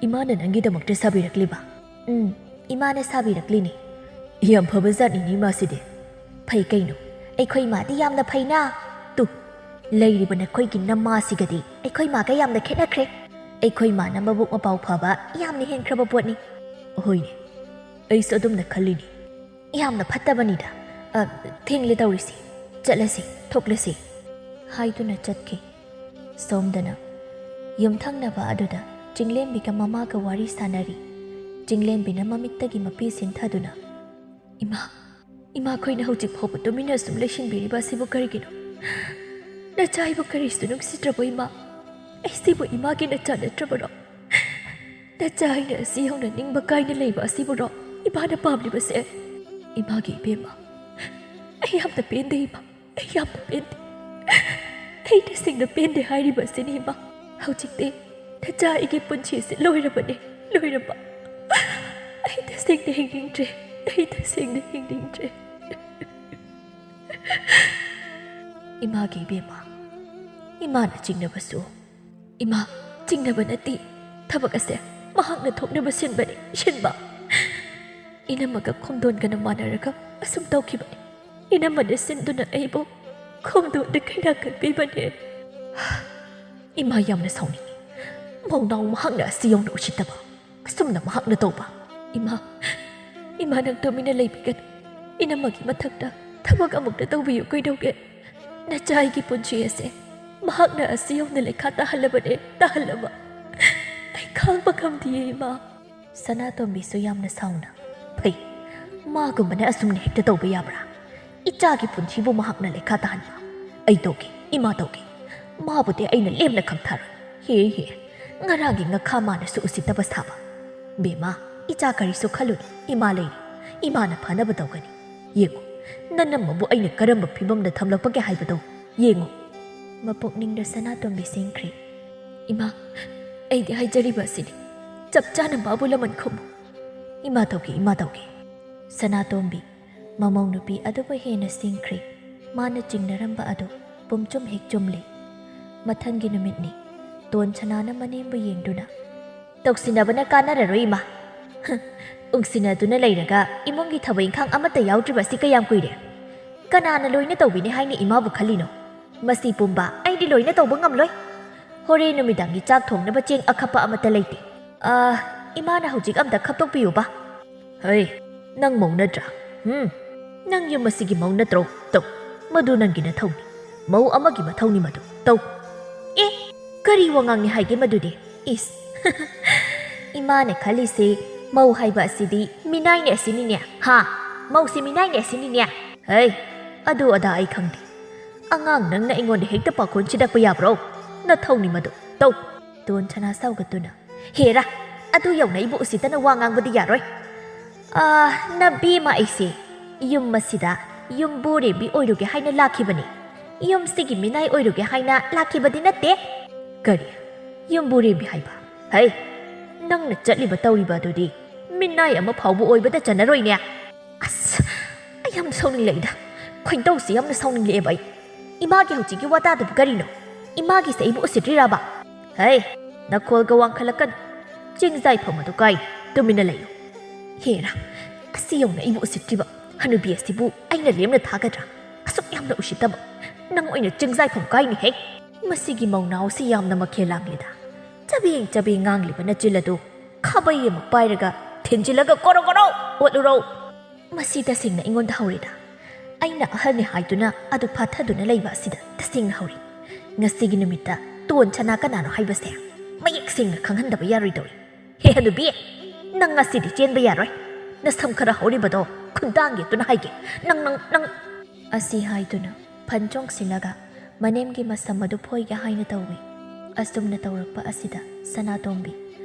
ꯏꯃꯥꯅ ꯅꯪꯒꯤꯗꯃꯛꯇ ꯁꯥꯕꯤꯔꯛꯂꯤꯕ?" "ꯎꯝ, ꯏꯃꯥꯅ ꯁꯥꯕꯤꯔꯛꯂꯤꯅꯤ꯫" "ꯌꯥꯝ ꯐꯕ ꯖꯥꯠꯅꯤꯅꯦ ꯏꯃꯥꯁꯤꯗꯤ꯫" "ꯐꯩ ꯀꯩꯅꯣ, ꯑꯩꯈꯣꯏ ꯃꯥꯗꯤ ꯌꯥꯝꯅ ꯐꯩꯅ꯫ ꯇꯨ, ꯂꯩꯔꯤꯕ ꯅꯈꯣꯏꯒꯤ ꯅꯃꯥꯁꯤꯒꯗꯤ ꯑꯩꯈꯣꯏ ꯃꯥꯒ ꯌꯥꯝꯅ ꯈꯦꯠꯅꯈ꯭ꯔꯦ꯫ ꯑꯩꯈꯣꯏ ꯃꯥꯅ ꯃꯕꯨꯛ ꯃꯄꯥꯎ ꯐꯕ ꯌꯥꯝꯅ ꯍꯦꯟꯈ꯭ꯔꯕ ꯄꯣꯠꯅꯤ꯫" "ꯍꯣꯏꯅꯦ, ꯑꯩꯁꯨ ꯑꯗꯨꯝꯅ ꯈꯜꯂꯤꯅꯤ꯫ ꯌꯥꯝꯅ ꯐꯠꯇꯕꯅꯤꯗ꯫ ꯑ, ꯊꯦꯡꯂꯦ ꯇꯧꯔꯤꯁꯤ꯫ ꯆꯠꯂꯁꯤ, ꯊꯣꯛꯂꯁꯤ," ꯍꯥꯏꯗꯨꯅ ꯆꯠꯈꯤ꯫ ꯁꯣꯝꯗꯅ ꯌꯨꯝꯊꯪꯅꯕ ꯑꯗꯨꯗ ꯆꯤꯡꯂꯦꯝꯕꯤꯒ ꯃꯃꯥꯒ ꯋꯥꯔꯤ ꯁꯥꯅꯔꯤ꯫ ꯆꯤꯡꯂꯦꯝꯕꯤꯅ ꯃꯃꯤꯠꯇꯒꯤ ꯃꯄꯤ ꯁꯤꯟꯊꯗꯨꯅ, "ꯏꯃꯥ, ꯏꯃꯥꯈꯣꯏꯅ ꯍꯧꯖꯤꯛ ꯐꯥꯎꯕ ꯇꯨꯃꯤꯟꯅ ꯑꯁꯨꯝ ꯂꯩꯁꯤꯟꯕꯤꯔꯤꯕ ꯑꯁꯤꯕꯨ ꯀꯔꯤꯒꯤꯅꯣ? ꯅꯆꯥ ꯍꯥꯏꯕꯨ ꯀꯔꯤꯁꯨ ꯅꯨꯡꯁꯤꯗ꯭ꯔꯕꯣ ꯏꯃꯥ? ꯑꯩꯁꯤꯕꯨ ꯏꯃꯥꯒꯤ ꯅꯆꯥ ꯅꯠꯇ꯭ꯔꯕꯔꯣ? ꯅꯆꯥ ꯍꯥꯏꯅ ꯑꯁꯤ ꯌꯧꯅ ꯅꯤꯡꯕ ꯀꯥꯏꯅ ꯂꯩꯕ ꯑꯁꯤꯕꯨꯔꯣ ꯏꯃꯥꯅ ꯄꯥꯝꯂꯤꯕꯁꯦ? ꯏꯃꯥꯒꯤ ꯏꯕꯦꯝꯃ, ꯑꯩ ꯌꯥꯝꯅ ꯄꯦꯟꯗꯦ ꯏꯃꯥ, ꯑꯩ ꯌꯥꯝꯅ ꯄꯦꯟꯗꯦ꯫ ꯑꯩ ꯇꯁꯦꯡꯅ ꯄꯦꯟꯗꯦ ꯍꯥꯏꯔꯤꯕꯁꯤꯅꯤ ꯏꯃꯥ꯫ ꯍꯧꯖꯤꯛꯇꯤ ꯅꯆꯥ ꯑꯩꯒꯤ ꯄꯨꯟꯁꯤꯁꯦ ꯂꯣꯏꯔꯕꯅꯦ, ꯂꯣꯏꯔꯕ꯫ ꯑꯩ ꯇꯁꯦꯡꯅ ꯍꯤꯡꯅꯤꯡꯗ꯭ꯔꯦ, ꯑꯩ ꯇꯁꯦꯡꯅ ꯍꯤꯡꯅꯤꯡꯗ꯭ꯔꯦ꯫" "ꯏꯃꯥꯒꯤ ꯏꯕꯦꯝꯃ, ꯏꯃꯥꯅ ꯆꯤꯡꯅꯕꯁꯨ..." "ꯏꯃꯥ, ꯆꯤꯡꯅꯕ ꯅꯠꯇꯦ꯫ ꯊꯕꯛ ꯑꯁꯦ ꯃꯍꯥꯛꯅ ꯊꯣꯛꯅꯕ ꯁꯤꯟꯕꯅꯤ, ꯁꯤꯟꯕ꯫ ꯏꯅꯝꯃꯒ ꯈꯣꯝꯗꯣꯟꯒꯅ ꯃꯥꯟꯅꯔꯒ ꯑꯁꯨꯝ ꯇꯧꯈꯤꯕꯅꯤ꯫ ꯏꯅꯝꯃꯅ ꯁꯤꯟꯗꯨꯅ ꯑꯩꯕꯨ ꯈꯣꯝꯗꯣꯟꯗ ꯀꯩꯅꯥ ꯀꯠꯄꯤꯕꯅꯦ꯫" "ꯏꯃꯥ ꯌꯥꯝꯅ ꯁꯥꯎꯅꯤꯡꯉꯤ꯫ ꯃꯧꯅꯥꯎ ꯃꯍꯥꯛꯅ ꯑꯁꯤ ꯌꯧꯅ ꯎꯁꯤꯠꯇꯕ꯫ ꯑꯁꯨꯝꯅ ꯃꯍꯥꯛꯅ ꯇꯧꯕ꯫" "ꯏꯃꯥ, ꯏꯃꯥ, ꯅꯪ ꯇꯨꯃꯤꯟꯅ ꯂꯩꯕꯤꯒꯅꯨ꯫ ꯏꯅꯝꯃꯒꯤ ꯃꯊꯛꯇ ꯊꯕꯛ ꯑꯃꯨꯛꯇ ꯇꯧꯕꯤꯌꯨ ꯀꯩꯗꯧꯒꯦ? ꯅꯆꯥ ꯑꯩꯒꯤ ꯄꯨꯟꯁꯤ ꯑꯁꯦ ꯃꯍꯥꯛꯅ ꯑꯁꯤ ꯌꯧꯅ ꯂꯩꯈꯥ ꯇꯥꯍꯜꯂꯕꯅꯦ, ꯇꯥꯍꯜꯂꯕ꯫ ꯑꯩ ꯈꯥꯡꯕ ꯉꯝꯗꯤꯌꯦ ꯏꯃꯥ꯫" ꯁꯅꯥꯇꯣꯝꯕꯤꯁꯨ ꯌꯥꯝꯅ ꯁꯥꯎꯅ, "ꯐꯩ, ꯃꯥꯒꯨꯝꯕꯅ ꯑꯁꯨꯝꯅ ꯍꯦꯛꯇ ꯇꯧꯕ ꯌꯥꯕ꯭ꯔꯥ? ꯏꯆꯥꯒꯤ ꯄꯨꯟꯁꯤꯕꯨ ꯃꯍꯥꯛꯅ ꯂꯩꯈꯥ ꯇꯥꯍꯟꯕ꯫ ꯑꯩ ꯇꯧꯒꯦ, ꯏꯃꯥ ꯇꯧꯒꯦ꯫ ꯃꯥꯕꯨꯗꯤ ꯑꯩꯅ ꯂꯦꯝꯅ ꯈꯝꯊꯔꯣꯏ꯫ ꯍꯦ ꯍꯦ, ꯉꯔꯥꯡꯒꯤ ꯉꯥꯈꯥ ꯃꯥꯅꯁꯨ ꯎꯁꯤꯠꯇꯕ ꯁꯥꯕ꯫ ꯕꯦꯝꯃ, ꯏꯆꯥ ꯀꯔꯤꯁꯨ ꯈꯜꯂꯨꯅꯨ, ꯏꯃꯥ ꯂꯩꯔꯤ꯫ ꯏꯃꯥꯅ ꯐꯅꯕ ꯇꯧꯒꯅꯤ꯫ ꯌꯦꯡꯉꯨ, ꯅꯅꯝꯃꯕꯨ ꯑꯩꯅ ꯀꯔꯝꯕ ꯐꯤꯕꯝꯗ ꯊꯝꯂꯛꯄꯒꯦ ꯍꯥꯏꯕꯗꯣ ꯌꯦꯡꯉꯨ꯫" ꯃꯄꯨꯛꯅꯤꯡꯗ ꯁꯅꯥꯇꯣꯝꯕꯤ ꯁꯦꯡꯈ꯭ꯔꯦ꯫ "ꯏꯃꯥ, ꯑꯩꯗꯤ ꯍꯥꯏꯖꯔꯤꯕ ꯑꯁꯤꯅꯤ, ꯆꯞ ꯆꯥꯅ ꯃꯥꯕꯨ ꯂꯃꯟ ꯈꯨꯝꯃꯨ꯫" "ꯏꯃꯥ ꯇꯧꯒꯦ, ꯏꯃꯥ ꯇꯧꯒꯦ꯫" ꯁꯅꯥꯇꯣꯝꯕꯤ ꯃꯃꯧ ꯅꯨꯄꯤ ꯑꯗꯨꯕꯨ ꯍꯦꯟꯅ ꯁꯤꯡꯈ꯭ꯔꯦ꯫ ꯃꯥꯅ ꯆꯤꯡꯅꯔꯝꯕ ꯑꯗꯨ ꯄꯨꯝꯆꯨꯝ ꯍꯦꯛ ꯆꯨꯝꯂꯦ꯫ ꯃꯊꯪꯒꯤ ꯅꯨꯃꯤꯠꯅꯤ꯫ ꯇꯣꯟ ꯁꯅꯥꯅ ꯃꯅꯦꯝꯕꯨ ꯌꯦꯡꯗꯨꯅ, "ꯇꯧꯁꯤꯟꯅꯕꯅ ꯀꯥꯟꯅꯔꯔꯣꯏ ꯏꯃꯥ꯫ ꯍ, ꯎꯪꯁꯤꯟꯅꯗꯨꯅ ꯂꯩꯔꯒ ꯏꯃꯨꯡꯒꯤ ꯊꯕꯛ ꯏꯪꯈꯥꯡ ꯑꯃꯠꯇ ꯌꯥꯎꯗ꯭ꯔꯤꯕ ꯑꯁꯤ ꯀꯌꯥꯝ ꯀꯨꯏꯔꯦ? ꯀꯅꯥꯅ ꯂꯣꯏꯅ ꯇꯧꯕꯤꯅꯤ ꯍꯥꯏꯅ ꯏꯃꯥꯕꯨ ꯈꯜꯂꯤꯅꯣ? ꯃꯁꯤ ꯄꯨꯝꯕ ꯑꯩꯗꯤ ꯂꯣꯏꯅ ꯇꯧꯕ ꯉꯝꯂꯣꯏ꯫ ꯍꯣꯔꯦꯟ ꯅꯨꯃꯤꯗꯥꯡꯒꯤ ꯆꯥꯛ ꯊꯣꯡꯅꯕ ꯆꯦꯡ ꯑꯈꯞꯄ ꯑꯃꯠꯇ ꯂꯩꯇꯦ꯫ ꯑꯥ, ꯏꯃꯥꯅ ꯍꯧꯖꯤꯛ ꯑꯝꯇ ꯈꯞꯇꯣꯛꯄꯤꯌꯨꯕ꯫ ꯍꯩ, ꯅꯪ ꯃꯧ ꯅꯠꯇ꯭ꯔꯥ? ꯎꯝ, ꯅꯪ ꯌꯨꯝ ꯑꯁꯤꯒꯤ ꯃꯧ ꯅꯠꯇ꯭ꯔꯣ? ꯇꯧ, ꯃꯗꯨ ꯅꯪꯒꯤ ꯅꯊꯧꯅꯤ꯫ ꯃꯧ ꯑꯃꯒꯤ ꯃꯊꯧꯅꯤ ꯃꯗꯨ꯫ ꯇꯧ꯫ ꯑꯦ, ꯀꯔꯤ ꯋꯥꯉꯥꯡꯅꯤ ꯍꯥꯏꯒꯦ ꯃꯗꯨꯗꯤ? ꯏꯁ, ꯏꯃꯥꯅ ꯈꯜꯂꯤꯁꯦ ꯃꯧ ꯍꯥꯏꯕ ꯑꯁꯤꯗꯤ ꯃꯤꯅꯥꯏꯅꯦ ꯑꯁꯤꯅꯤꯅꯦ꯫ ꯍꯥ? ꯃꯧꯁꯤ ꯃꯤꯅꯥꯏꯅꯦ ꯑꯁꯤꯅꯤꯅꯦ꯫ ꯍꯩ, ꯑꯗꯨ ꯑꯗꯥ ꯑꯩ ꯈꯪꯗꯦ꯫ ꯑꯉꯥꯡ ꯅꯪꯅ ꯑꯩꯉꯣꯟꯗ ꯍꯦꯛꯇ ꯄꯥꯈꯣꯟ ꯁꯤꯗꯛꯄ ꯌꯥꯕ꯭ꯔꯣ? ꯅꯊꯧꯅꯤ ꯃꯗꯨ꯫ ꯇꯧ꯫ ꯇꯣꯟ ꯁꯅꯥ ꯁꯥꯎꯒꯠꯇꯨꯅ, ꯍꯦꯔꯥ, ꯑꯗꯨ ꯌꯧꯅ ꯑꯩꯕꯨ ꯎꯁꯤꯠꯇꯅ ꯋꯥ ꯉꯥꯡꯕꯗꯤ ꯌꯥꯔꯣꯏ꯫ ꯑꯥ, ꯅꯕꯦꯝꯃ ꯑꯩꯁꯦ ꯌꯨꯝ ꯑꯁꯤꯗ ꯌꯨꯝꯕꯨꯔꯦꯝꯕꯤ ꯑꯣꯏꯔꯨꯒꯦ ꯍꯥꯏꯅ ꯂꯥꯛꯈꯤꯕꯅꯤ꯫ ꯌꯨꯝꯁꯤꯒꯤ ꯃꯤꯅꯥꯏ ꯑꯣꯏꯔꯨꯒꯦ ꯍꯥꯏꯅ ꯂꯥꯛꯈꯤꯕꯗꯤ ꯅꯠꯇꯦ꯫ ꯀꯔꯤ? ꯌꯨꯝꯕꯨꯔꯦꯝꯕꯤ ꯍꯥꯏꯕ? ꯍꯩ, ꯅꯪꯅ ꯆꯠꯂꯤꯕ ꯇꯧꯔꯤꯕ ꯑꯗꯨꯗꯤ ꯃꯤꯅꯥꯏ ꯑꯃ ꯐꯥꯎꯕ ꯑꯣꯏꯕꯗ ꯆꯟꯅꯔꯣꯏꯅꯦ꯫ ꯑꯁ, ꯑꯩ ꯌꯥꯝ ꯁꯥꯎꯅꯤꯡꯂꯛꯏꯗ꯫ ꯈꯣꯏꯗꯧꯁꯤ ꯌꯥꯝꯅ ꯁꯥꯎꯅꯤꯡꯂꯛꯑꯦꯕ ꯑꯩ꯫ ꯏꯃꯥꯒꯤ ꯍꯧꯖꯤꯛꯀꯤ ꯋꯥꯇꯥꯗꯨꯕꯨ ꯀꯔꯤꯅꯣ? ꯏꯃꯥꯒꯤꯁꯦ ꯑꯩꯕꯨ ꯎꯁꯤꯠꯇ꯭ꯔꯤꯔꯕ? ꯍꯩ, ꯅꯈꯣꯜꯒ ꯋꯥꯡꯈꯠꯂꯛꯀꯅꯨ꯫ ꯆꯤꯡꯖꯥꯏꯐꯝ ꯑꯗꯨ ꯀꯥꯏ? ꯇꯨꯃꯤꯟꯅ ꯂꯩꯌꯨ꯫ ꯍꯦꯔꯥ, ꯑꯁꯤ ꯌꯧꯅ ꯑꯩꯕꯨ ꯎꯁꯤꯠꯇ꯭ꯔꯤꯕ ꯍꯅꯨꯕꯤ ꯑꯁꯤꯕꯨ ꯑꯩꯅ ꯂꯦꯝꯅ ꯊꯥꯒꯗ꯭ꯔꯥ? ꯑꯁꯨꯛ ꯌꯥꯝꯅ ꯎꯁꯤꯠꯇꯕ꯫ ꯅꯪ ꯑꯣꯏꯅ ꯆꯤꯡꯖꯥꯏꯐꯝ ꯀꯥꯏꯅꯦꯍꯦ꯫ ꯃꯁꯤꯒꯤ ꯃꯧꯅꯥꯎꯁꯤ ꯌꯥꯝꯅ ꯃꯈꯦꯜ ꯂꯥꯡꯂꯦꯗ꯫ ꯆꯕꯦꯡ ꯆꯕꯦꯡ ꯉꯥꯡꯂꯤꯕ ꯅꯆꯤꯜ ꯑꯗꯨ ꯈꯥꯕꯩ ꯑꯃ ꯄꯥꯏꯔꯒ ꯊꯤꯟꯖꯤꯜꯂꯒ ꯀꯣꯔꯣ ꯀꯣꯔꯣ ꯑꯣꯠꯂꯨꯔꯣ꯫ ꯃꯁꯤ ꯇꯁꯦꯡꯅ ꯑꯩꯉꯣꯟꯗ ꯍꯧꯔꯦꯗ꯫ ꯑꯩꯅ ꯑꯍꯜꯅꯤ ꯍꯥꯏꯗꯨꯅ ꯑꯗꯨ ꯐꯥꯊꯗꯨꯅ ꯂꯩꯕ ꯑꯁꯤꯗ ꯇꯁꯦꯡꯅ ꯍꯧꯔꯦ꯫ ꯉꯁꯤꯒꯤ ꯅꯨꯃꯤꯠꯇ ꯇꯣꯟ ꯁꯅꯥ ꯀꯅꯥꯅꯣ ꯍꯥꯏꯕꯁꯦ ꯃꯌꯦꯛ ꯁꯦꯡꯅ ꯈꯪꯍꯟꯗꯕ ꯌꯥꯔꯣꯏꯗꯧꯔꯤ꯫ ꯍꯦ ꯍꯅꯨꯕꯤ, ꯅꯪ ꯉꯁꯤꯗꯤ ꯆꯦꯟꯕ ꯌꯥꯔꯣꯏ꯫ ꯅꯁꯝ ꯈꯔ ꯍꯧꯔꯤꯕꯗꯣ ꯈꯨꯟꯗꯥꯡꯒꯦ ꯑꯗꯨꯅ ꯍꯥꯏꯒꯦ꯫ ꯅꯪ, ꯅꯪ, ꯅꯪ꯫ ꯑꯁꯤ ꯍꯥꯏꯗꯨꯅ ꯐꯟ ꯆꯣꯡꯁꯤꯜꯂꯒ ꯃꯅꯦꯝꯒꯤ ꯃꯁꯝ ꯑꯗꯨ ꯐꯣꯏꯒꯦ ꯍꯥꯏꯅ ꯇꯧꯏ꯫ ꯑꯁꯨꯝꯅ ꯇꯧꯔꯛꯄ ꯑꯁꯤꯗ ꯁꯅꯥꯇꯣꯝꯕꯤ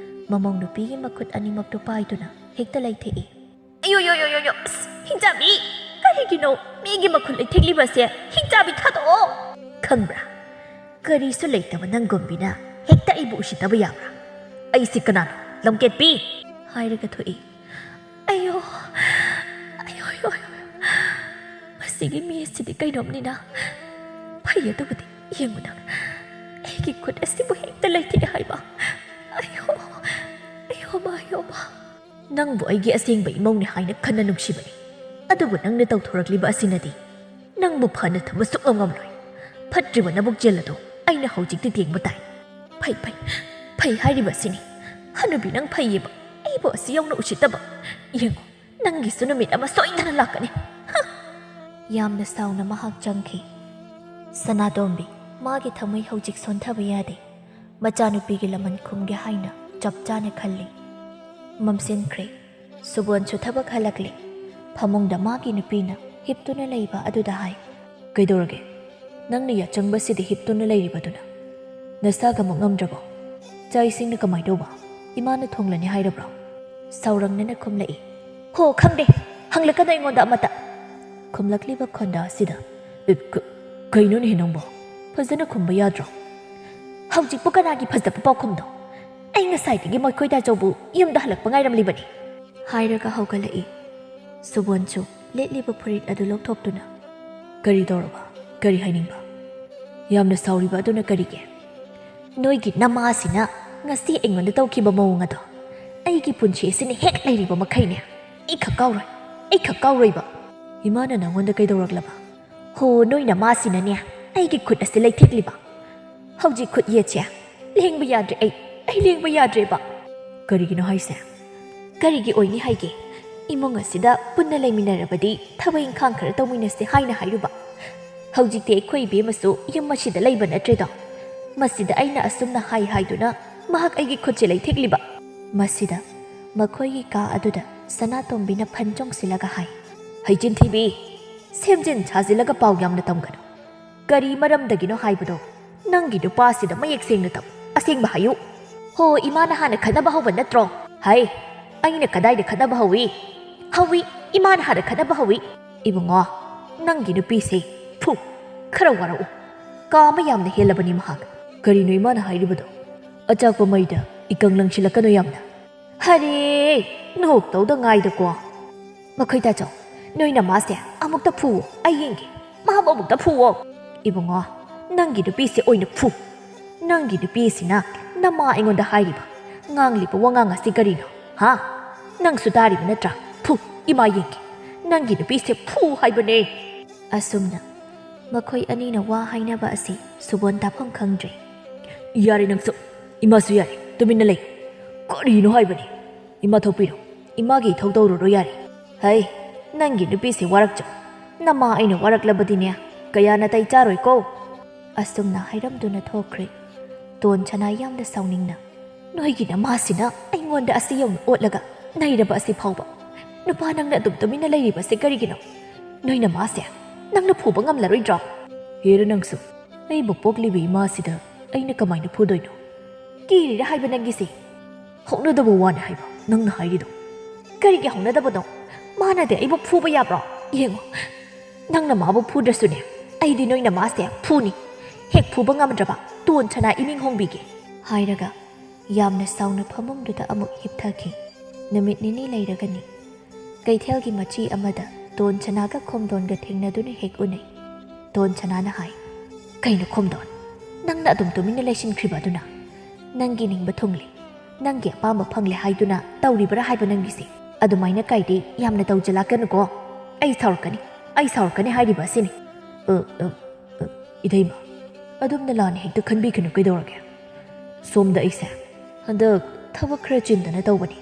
ꯃꯃꯧ ꯅꯨꯄꯤꯒꯤ ꯃꯈꯨꯠ ꯑꯅꯤꯃꯛꯇꯨ ꯄꯥꯏꯗꯨꯅ ꯍꯦꯛꯇ ꯂꯩꯊꯦꯛꯏ꯫ ꯑꯌꯣ, ꯌꯣ, ꯌꯣ, ꯌꯣ, ꯌꯣ, ꯑꯁ, ꯍꯤꯡꯆꯥꯕꯤ! ꯀꯔꯤꯒꯤꯅꯣ ꯃꯤꯒꯤ ꯃꯈꯨꯠ ꯂꯩꯊꯦꯛꯂꯤꯕꯁꯦ? ꯍꯤꯡꯆꯥꯕꯤ, ꯊꯥꯗꯣꯛꯑꯣ! ꯈꯪꯕ꯭ꯔꯥ? ꯀꯔꯤꯁꯨ ꯂꯩꯇꯕ ꯅꯪꯒꯨꯝꯕꯤꯅ ꯍꯦꯛꯇ ꯑꯩꯕꯨ ꯎꯁꯤꯠꯇꯕ ꯌꯥꯕ꯭ꯔꯥ? ꯑꯩꯁꯤ ꯀꯅꯥꯅꯣ? ꯂꯝꯀꯦꯠꯄꯤ! ꯍꯥꯏꯔꯒ ꯊꯣꯛꯏ꯫ ꯑꯌꯣ! ꯑꯌꯣ, ꯑꯌꯣ, ꯑꯌꯣ! ꯃꯁꯤꯒꯤ ꯃꯤ ꯑꯁꯤꯗꯤ ꯀꯩꯅꯣꯝꯅꯤꯅ꯫ ꯐꯩ, ꯑꯗꯨꯕꯨꯗꯤ ꯌꯦꯡꯉꯨ ꯅꯪ꯫ ꯑꯩꯒꯤ ꯈꯨꯠ ꯑꯁꯤꯕꯨ ꯍꯦꯛꯇ ꯂꯩꯊꯦꯛꯑꯦ ꯍꯥꯏꯕ꯫ ꯑꯌꯣ! ꯑꯌꯣ ꯃꯥ, ꯑꯌꯣ ꯃꯥ! ꯅꯪꯕꯨ ꯑꯩꯒꯤ ꯑꯁꯦꯡꯕ ꯏꯃꯧꯅꯤ ꯍꯥꯏꯅ ꯈꯟꯅ ꯅꯨꯡꯁꯤꯕꯅꯤ, ꯑꯗꯨꯕꯨ ꯅꯪꯅ ꯇꯧꯊꯣꯔꯛꯂꯤꯕ ꯑꯁꯤꯅꯗꯤ ꯅꯪꯕꯨ ꯐꯅ ꯊꯝꯕ ꯁꯨꯛꯉꯝ ꯉꯝꯂꯣꯏ꯫ ꯐꯠꯇ꯭ꯔꯤꯕ ꯅꯕꯨꯛ ꯆꯦꯜ ꯑꯗꯣ ꯑꯩꯅ ꯍꯧꯖꯤꯛꯇꯤ ꯇꯦꯡꯕ ꯇꯥꯏ꯫ ꯐꯩ, ꯐꯩ, ꯐꯩ ꯍꯥꯏꯔꯤꯕꯁꯤꯅꯤ꯫ ꯍꯅꯨꯕꯤ ꯅꯪ ꯐꯩꯌꯦꯕ, ꯑꯩꯕꯨ ꯑꯁꯤ ꯌꯧꯅ ꯎꯁꯤꯠꯇꯕ꯫ ꯌꯦꯡꯉꯣ, ꯅꯪꯒꯤꯁꯨ ꯅꯨꯃꯤꯠ ꯑꯃ ꯁꯣꯏꯗꯅ ꯂꯥꯛꯀꯅꯤ꯫ ꯍ! ꯌꯥꯝꯅ ꯁꯥꯎꯅ ꯃꯍꯥꯛ ꯆꯪꯈꯤ꯫ ꯁꯅꯥꯇꯣꯝꯕꯤ, ꯃꯥꯒꯤ ꯊꯃꯣꯏ ꯍꯧꯖꯤꯛ ꯁꯣꯟꯊꯕ ꯌꯥꯗꯦ꯫ ꯃꯆꯥꯅꯨꯄꯤꯒꯤ ꯂꯃꯟ ꯈꯨꯝꯒꯦ ꯍꯥꯏꯅ ꯆꯞ ꯆꯥꯅ ꯈꯜꯂꯤ꯫ ꯃꯝꯁꯤꯟꯈ꯭ꯔꯦ꯫ ꯁꯨꯕꯣꯟꯁꯨ ꯊꯕꯛ ꯍꯜꯂꯛꯂꯦ꯫ ꯐꯃꯨꯡꯗ ꯃꯥꯒꯤ ꯅꯨꯄꯤꯅ ꯍꯤꯞꯇꯨꯅ ꯂꯩꯕ ꯑꯗꯨꯗ ꯍꯥꯏ, "ꯀꯩꯗꯧꯔꯒꯦ? ꯅꯪꯅ ꯌꯥꯆꯪꯕꯁꯤꯗ ꯍꯤꯞꯇꯨꯅ ꯂꯩꯔꯤꯕꯗꯨꯅ? ꯅꯁꯥꯒ ꯑꯃꯨꯛ ꯉꯝꯗ꯭ꯔꯕꯣ? ꯆꯥꯛ ꯏꯁꯤꯡꯅ ꯀꯃꯥꯏ ꯇꯧꯕ? ꯏꯃꯥꯅ ꯊꯣꯡꯂꯅꯤ ꯍꯥꯏꯔꯕ꯭ꯔꯣ?" ꯁꯥꯎꯔꯪꯅꯅ ꯈꯨꯝꯂꯛꯏ, "ꯍꯣ, ꯈꯪꯗꯦ꯫ ꯍꯪꯂꯛꯀꯅꯨ ꯑꯩꯉꯣꯟꯗ ꯑꯃꯠꯇ꯫" ꯈꯨꯝꯂꯛꯂꯤꯕ ꯈꯣꯟꯗꯥ ꯑꯁꯤꯗ, "ꯑꯦ, ꯀ-, ꯀꯩꯅꯣꯅꯦꯍꯦ ꯅꯪꯕꯣ? ꯐꯖꯅ ꯈꯨꯝꯕ ꯌꯥꯗ꯭ꯔꯣ? ꯍꯧꯖꯤꯛꯄꯨ ꯀꯅꯥꯒꯤ ꯐꯖꯕ ꯄꯥꯎꯈꯨꯝꯅꯣ? ꯑꯩ ꯉꯁꯥꯏꯗꯒꯤ ꯃꯈꯣꯏ ꯇꯥꯆꯧꯕꯨ ꯌꯨꯝꯗ ꯍꯜꯂꯛꯄ ꯉꯥꯏꯔꯝꯂꯤꯕꯅꯤ꯫" ꯍꯥꯏꯔꯒ ꯍꯧꯒꯠꯂꯛꯏ꯫ ꯁꯨꯕꯣꯟꯁꯨ ꯂꯤꯠꯂꯤꯕ ꯐꯨꯔꯤꯠ ꯑꯗꯨ ꯂꯧꯊꯣꯛꯇꯨꯅ, "ꯀꯔꯤ ꯇꯧꯔꯕ? ꯀꯔꯤ ꯍꯥꯏꯅꯤꯡꯕ? ꯌꯥꯝꯅ ꯁꯥꯎꯔꯤꯕ ꯑꯗꯨꯅ ꯀꯔꯤꯒꯤ?" "ꯅꯣꯏꯒꯤ ꯅꯃꯥꯁꯤꯅ ꯉꯁꯤ ꯑꯩꯉꯣꯟꯗ ꯇꯧꯈꯤꯕ ꯃꯑꯣꯡ ꯑꯗꯣ ꯑꯩꯒꯤ ꯄꯨꯟꯁꯤ ꯑꯁꯤꯅ ꯍꯦꯛ ꯂꯩꯔꯤꯕ ꯃꯈꯩꯅꯦ, ꯑꯩ ꯈꯛ ꯀꯥꯎꯔꯣꯏ, ꯑꯩ ꯈꯛ ꯀꯥꯎꯔꯣꯏꯕ꯫" "ꯏꯃꯥꯅ ꯅꯪꯉꯣꯟꯗ ꯀꯩꯗꯧꯔꯛꯂꯕ?" "ꯍꯣ, ꯅꯣꯏ ꯅꯃꯥꯁꯤꯅꯅꯦ ꯑꯩꯒꯤ ꯈꯨꯠ ꯑꯁꯤ ꯂꯩꯊꯦꯛꯂꯤꯕ꯫ ꯍꯧꯖꯤꯛ ꯈꯨꯠ ꯌꯦꯠꯁꯦ ꯂꯦꯡꯕ ꯌꯥꯗ꯭ꯔꯦ ꯑꯩ, ꯑꯩ ꯂꯦꯡꯕ ꯌꯥꯗ꯭ꯔꯦꯕ꯫" "ꯀꯔꯤꯒꯤꯅꯣ ꯍꯥꯏꯁꯦ?" "ꯀꯔꯤꯒꯤ ꯑꯣꯏꯅꯤ ꯍꯥꯏꯒꯦ? ꯏꯃꯨꯡ ꯑꯁꯤꯗ ꯄꯨꯟꯅ ꯂꯩꯃꯤꯟꯅꯔꯕꯗꯤ ꯊꯕꯛ ꯏꯪꯈꯥꯡ ꯈꯔ ꯇꯧꯃꯤꯟꯅꯁꯦ ꯍꯥꯏꯅ ꯍꯥꯏꯔꯨꯕ꯫ ꯍꯧꯖꯤꯛꯇꯤ ꯑꯩꯈꯣꯏ ꯏꯕꯦꯝꯃꯁꯨ ꯌꯨꯝ ꯑꯁꯤꯗ ꯂꯩꯕ ꯅꯠꯇ꯭ꯔꯦꯗꯣ꯫ ꯃꯁꯤꯗ ꯑꯩꯅ ꯑꯁꯨꯝꯅ ꯍꯥꯏ ꯍꯥꯏꯗꯨꯅ ꯃꯍꯥꯛ ꯑꯩꯒꯤ ꯈꯨꯠꯁꯦ ꯂꯩꯊꯦꯛꯂꯤꯕ꯫" ꯃꯁꯤꯗ ꯃꯈꯣꯏꯒꯤ ꯀꯥ ꯑꯗꯨꯗ ꯁꯅꯥꯇꯣꯝꯕꯤꯅ ꯐꯟ ꯆꯣꯡꯁꯤꯜꯂꯒ ꯍꯥꯏ, "ꯍꯩꯆꯤꯟ ꯊꯤꯕꯤ, ꯁꯦꯝꯖꯤꯟ ꯁꯥꯖꯤꯜꯂꯒ ꯄꯥꯎ ꯌꯥꯝꯅ ꯇꯝꯒꯅꯨ꯫ ꯀꯔꯤ ꯃꯔꯝꯗꯒꯤꯅꯣ ꯍꯥꯏꯕꯗꯣ ꯅꯪꯒꯤ ꯅꯨꯄꯥꯁꯤꯗ ꯃꯌꯦꯛ ꯁꯦꯡꯅ ꯇꯝꯃꯨ꯫ ꯑꯁꯦꯡꯕ ꯍꯥꯏꯌꯨ꯫" "ꯍꯣ, ꯏꯃꯥꯅ ꯍꯥꯟꯅ ꯈꯠꯅꯕ ꯍꯧꯕ ꯅꯠꯇ꯭ꯔꯣ?" "ꯍꯩ, ꯑꯩꯅ ꯀꯗꯥꯏꯗ ꯈꯠꯅꯕ ꯍꯧꯏ?" "ꯍꯧꯏ, ꯏꯃꯥꯅ ꯍꯥꯟꯅ ꯈꯠꯅꯕ ꯍꯧꯏ꯫" "ꯏꯕꯨꯡꯉꯣ, ꯅꯪꯒꯤ ꯅꯨꯄꯤꯁꯦ ꯐꯨ, ꯈꯔ ꯋꯥꯔꯛꯎ꯫ ꯀꯥ ꯑꯃ ꯌꯥꯝꯅ ꯍꯦꯜꯂꯕꯅꯤ ꯃꯍꯥꯛ꯫" "ꯀꯔꯤꯅꯣ ꯏꯃꯥꯅ ꯍꯥꯏꯔꯤꯕꯗꯣ? ꯑꯆꯥꯛꯄ ꯃꯩꯗ ꯏꯀꯪ ꯂꯪꯁꯤꯜꯂꯛꯀꯅꯨ ꯌꯥꯝꯅ꯫" "ꯍꯔꯦ, ꯅꯣꯛꯇꯧꯗ ꯉꯥꯏꯗꯀꯣ꯫" "ꯃꯈꯣꯏ ꯇꯥꯆꯧ, ꯅꯣꯏ ꯅꯃꯥꯁꯦ ꯑꯃꯨꯛꯇ ꯐꯨꯋꯣ, ꯑꯩ ꯌꯦꯡꯒꯦ꯫ ꯃꯥꯕꯨ ꯑꯃꯨꯛꯇ ꯐꯨꯋꯣ꯫" "ꯏꯕꯨꯡꯉꯣ, ꯅꯪꯒꯤ ꯅꯨꯄꯤꯁꯦ ꯑꯣꯏꯅ ꯐꯨ꯫ ꯅꯪꯒꯤ ꯅꯨꯄꯤꯁꯤꯅ ꯅꯃꯥ ꯑꯩꯉꯣꯟꯗ ꯍꯥꯏꯔꯤꯕ, ꯉꯥꯡꯂꯤꯕ ꯋꯥꯉꯥꯡ ꯑꯁꯤ ꯀꯔꯤꯅꯣ? ꯍꯥ? ꯅꯪꯁꯨ ꯇꯥꯔꯤꯕ ꯅꯠꯇ꯭ꯔꯥ? ꯐꯨ, ꯏꯃꯥ ꯌꯦꯡꯒꯦ꯫ ꯅꯪꯒꯤ ꯅꯨꯄꯤꯁꯦ ꯐꯨ ꯍꯥꯏꯕꯅꯦ꯫" ꯑꯁꯨꯝꯅ ꯃꯈꯣꯏ ꯑꯅꯤꯅ ꯋꯥ ꯍꯥꯏꯅꯕ ꯑꯁꯤ ꯁꯨꯕꯣꯟ ꯇꯥꯐꯝ ꯈꯪꯗ꯭ꯔꯦ꯫ "ꯌꯥꯔꯦ ꯅꯪꯁꯨ, ꯏꯃꯥꯁꯨ ꯌꯥꯔꯦ, ꯇꯨꯃꯤꯟꯅ ꯂꯩ꯫ ꯀꯔꯤꯅꯣ ꯍꯥꯏꯕꯅꯤ? ꯏꯃꯥ ꯊꯣꯛꯄꯤꯔꯣ, ꯏꯃꯥꯒꯤ ꯏꯊꯧ ꯇꯧꯔꯨꯔꯣ ꯌꯥꯔꯦ꯫ ꯍꯩ, ꯅꯪꯒꯤ ꯅꯨꯄꯤꯁꯦ ꯋꯥꯔꯛꯆꯧ, ꯅꯃꯥ ꯑꯩꯅ ꯋꯥꯔꯛꯂꯕꯗꯤꯅꯦ ꯀꯌꯥ ꯅꯥꯇꯩ ꯆꯥꯔꯣꯏꯀꯣ"꯫ ꯑꯁꯨꯝꯅ ꯍꯥꯏꯔꯝꯗꯨꯅ ꯊꯣꯛꯈ꯭ꯔꯦ꯫ ꯇꯣꯟ ꯁꯅꯥ ꯌꯥꯝꯅ ꯁꯥꯎꯅꯤꯡꯅ, "ꯅꯣꯏꯒꯤ ꯅꯃꯥꯁꯤꯅ ꯑꯩꯉꯣꯟꯗ ꯑꯁꯤ ꯌꯧꯅ ꯑꯣꯠꯂꯒ ꯅꯩꯔꯕ ꯑꯁꯤ ꯐꯥꯎꯕ꯫ ꯅꯨꯄꯥ ꯅꯪꯅ ꯑꯗꯨꯝ ꯇꯨꯃꯤꯟꯅ ꯂꯩꯔꯤꯕꯁꯤ ꯀꯔꯤꯒꯤꯅꯣ? ꯅꯣꯏ ꯅꯃꯥꯁꯦ ꯅꯪꯅ ꯐꯨꯕ ꯉꯝꯂꯔꯣꯏꯗ꯭ꯔꯣ?" "ꯍꯦꯔ ꯅꯪꯁꯨ, ꯑꯩꯕꯨ ꯄꯣꯛꯂꯤꯕ ꯏꯃꯥꯁꯤꯗ ꯑꯩꯅ ꯀꯃꯥꯏꯅ ꯐꯨꯗꯣꯏꯅꯣ?" "ꯀꯤꯔꯤꯔ ꯍꯥꯏꯕ ꯅꯪꯒꯤꯁꯦ?" "ꯍꯧꯅꯗꯕ ꯋꯥꯅꯤ ꯍꯥꯏꯕ ꯅꯪꯅ ꯍꯥꯏꯔꯤꯗꯣ?" "ꯀꯔꯤꯒꯤ ꯍꯧꯅꯗꯕꯅꯣ? ꯃꯥꯅꯗꯤ ꯑꯩꯕꯨ ꯐꯨꯕ ꯌꯥꯕ꯭ꯔꯣ? ꯌꯦꯡꯉꯣ, ꯅꯪꯅ ꯃꯥꯕꯨ ꯐꯨꯗ꯭ꯔꯁꯨꯅꯦ, ꯑꯩꯗꯤ ꯅꯣꯏ ꯅꯃꯥꯁꯦ ꯐꯨꯅꯤ꯫ ꯍꯦꯛ ꯐꯨꯕ ꯉꯝꯗ꯭ꯔꯕ ꯇꯣꯟ ꯁꯅꯥ ꯏꯅꯤꯡ ꯍꯣꯡꯕꯤꯒꯦ" ꯍꯥꯏꯔꯒ ꯌꯥꯝꯅ ꯁꯥꯎꯅ ꯐꯃꯨꯡꯗꯨꯗ ꯑꯃꯨꯛ ꯍꯤꯞꯊꯈꯤ꯫ ꯅꯨꯃꯤꯠ ꯅꯤꯅꯤ ꯂꯩꯔꯒꯅꯤ꯫ ꯀꯩꯊꯦꯜꯒꯤ ꯃꯆꯤ ꯑꯃꯗ ꯇꯣꯟ ꯁꯅꯥꯒ ꯈꯣꯝꯗꯣꯟꯒ ꯊꯦꯡꯅꯗꯨꯅ ꯍꯦꯛ ꯎꯅꯩ꯫ ꯇꯣꯟ ꯁꯅꯥꯅ ꯍꯥꯏ, "ꯀꯩꯅꯣ ꯈꯣꯝꯗꯣꯟ, ꯅꯪꯅ ꯑꯗꯨꯝ ꯇꯨꯃꯤꯟꯅ ꯂꯩꯁꯤꯟꯈ꯭ꯔꯤꯕ ꯑꯗꯨꯅ? ꯅꯪꯒꯤ ꯅꯤꯡꯕ ꯊꯨꯡꯂꯦ, ꯅꯪꯒꯤ ꯑꯄꯥꯝꯕ ꯐꯪꯂꯦ ꯍꯥꯏꯗꯨꯅ ꯇꯧꯔꯤꯕꯔꯥ ꯍꯥꯏꯕ ꯅꯪꯒꯤꯁꯦ? ꯑꯗꯨꯃꯥꯏꯅ ꯀꯥꯏꯗꯤ ꯌꯥꯝꯅ ꯇꯧꯖꯂꯛꯀꯅꯨꯀꯣ꯫ ꯑꯩ ꯁꯥꯎꯔꯛꯀꯅꯤ, ꯑꯩ ꯁꯥꯎꯔꯛꯀꯅꯤ ꯍꯥꯏꯔꯤꯕ ꯑꯁꯤꯅꯤ"꯫ "ꯑ, ꯑ, ꯑ, ꯏꯇꯩꯃ, ꯑꯗꯨꯝꯅ ꯂꯥꯟꯅ ꯍꯦꯛꯇ ꯈꯟꯕꯤꯒꯅꯨ ꯀꯩꯗꯧꯔꯒꯦ? ꯁꯣꯝꯗ ꯑꯩꯁꯦ ꯍꯟꯗꯛ ꯊꯕꯛ ꯈꯔ ꯆꯤꯟꯗꯅ ꯇꯧꯕꯅꯤ"꯫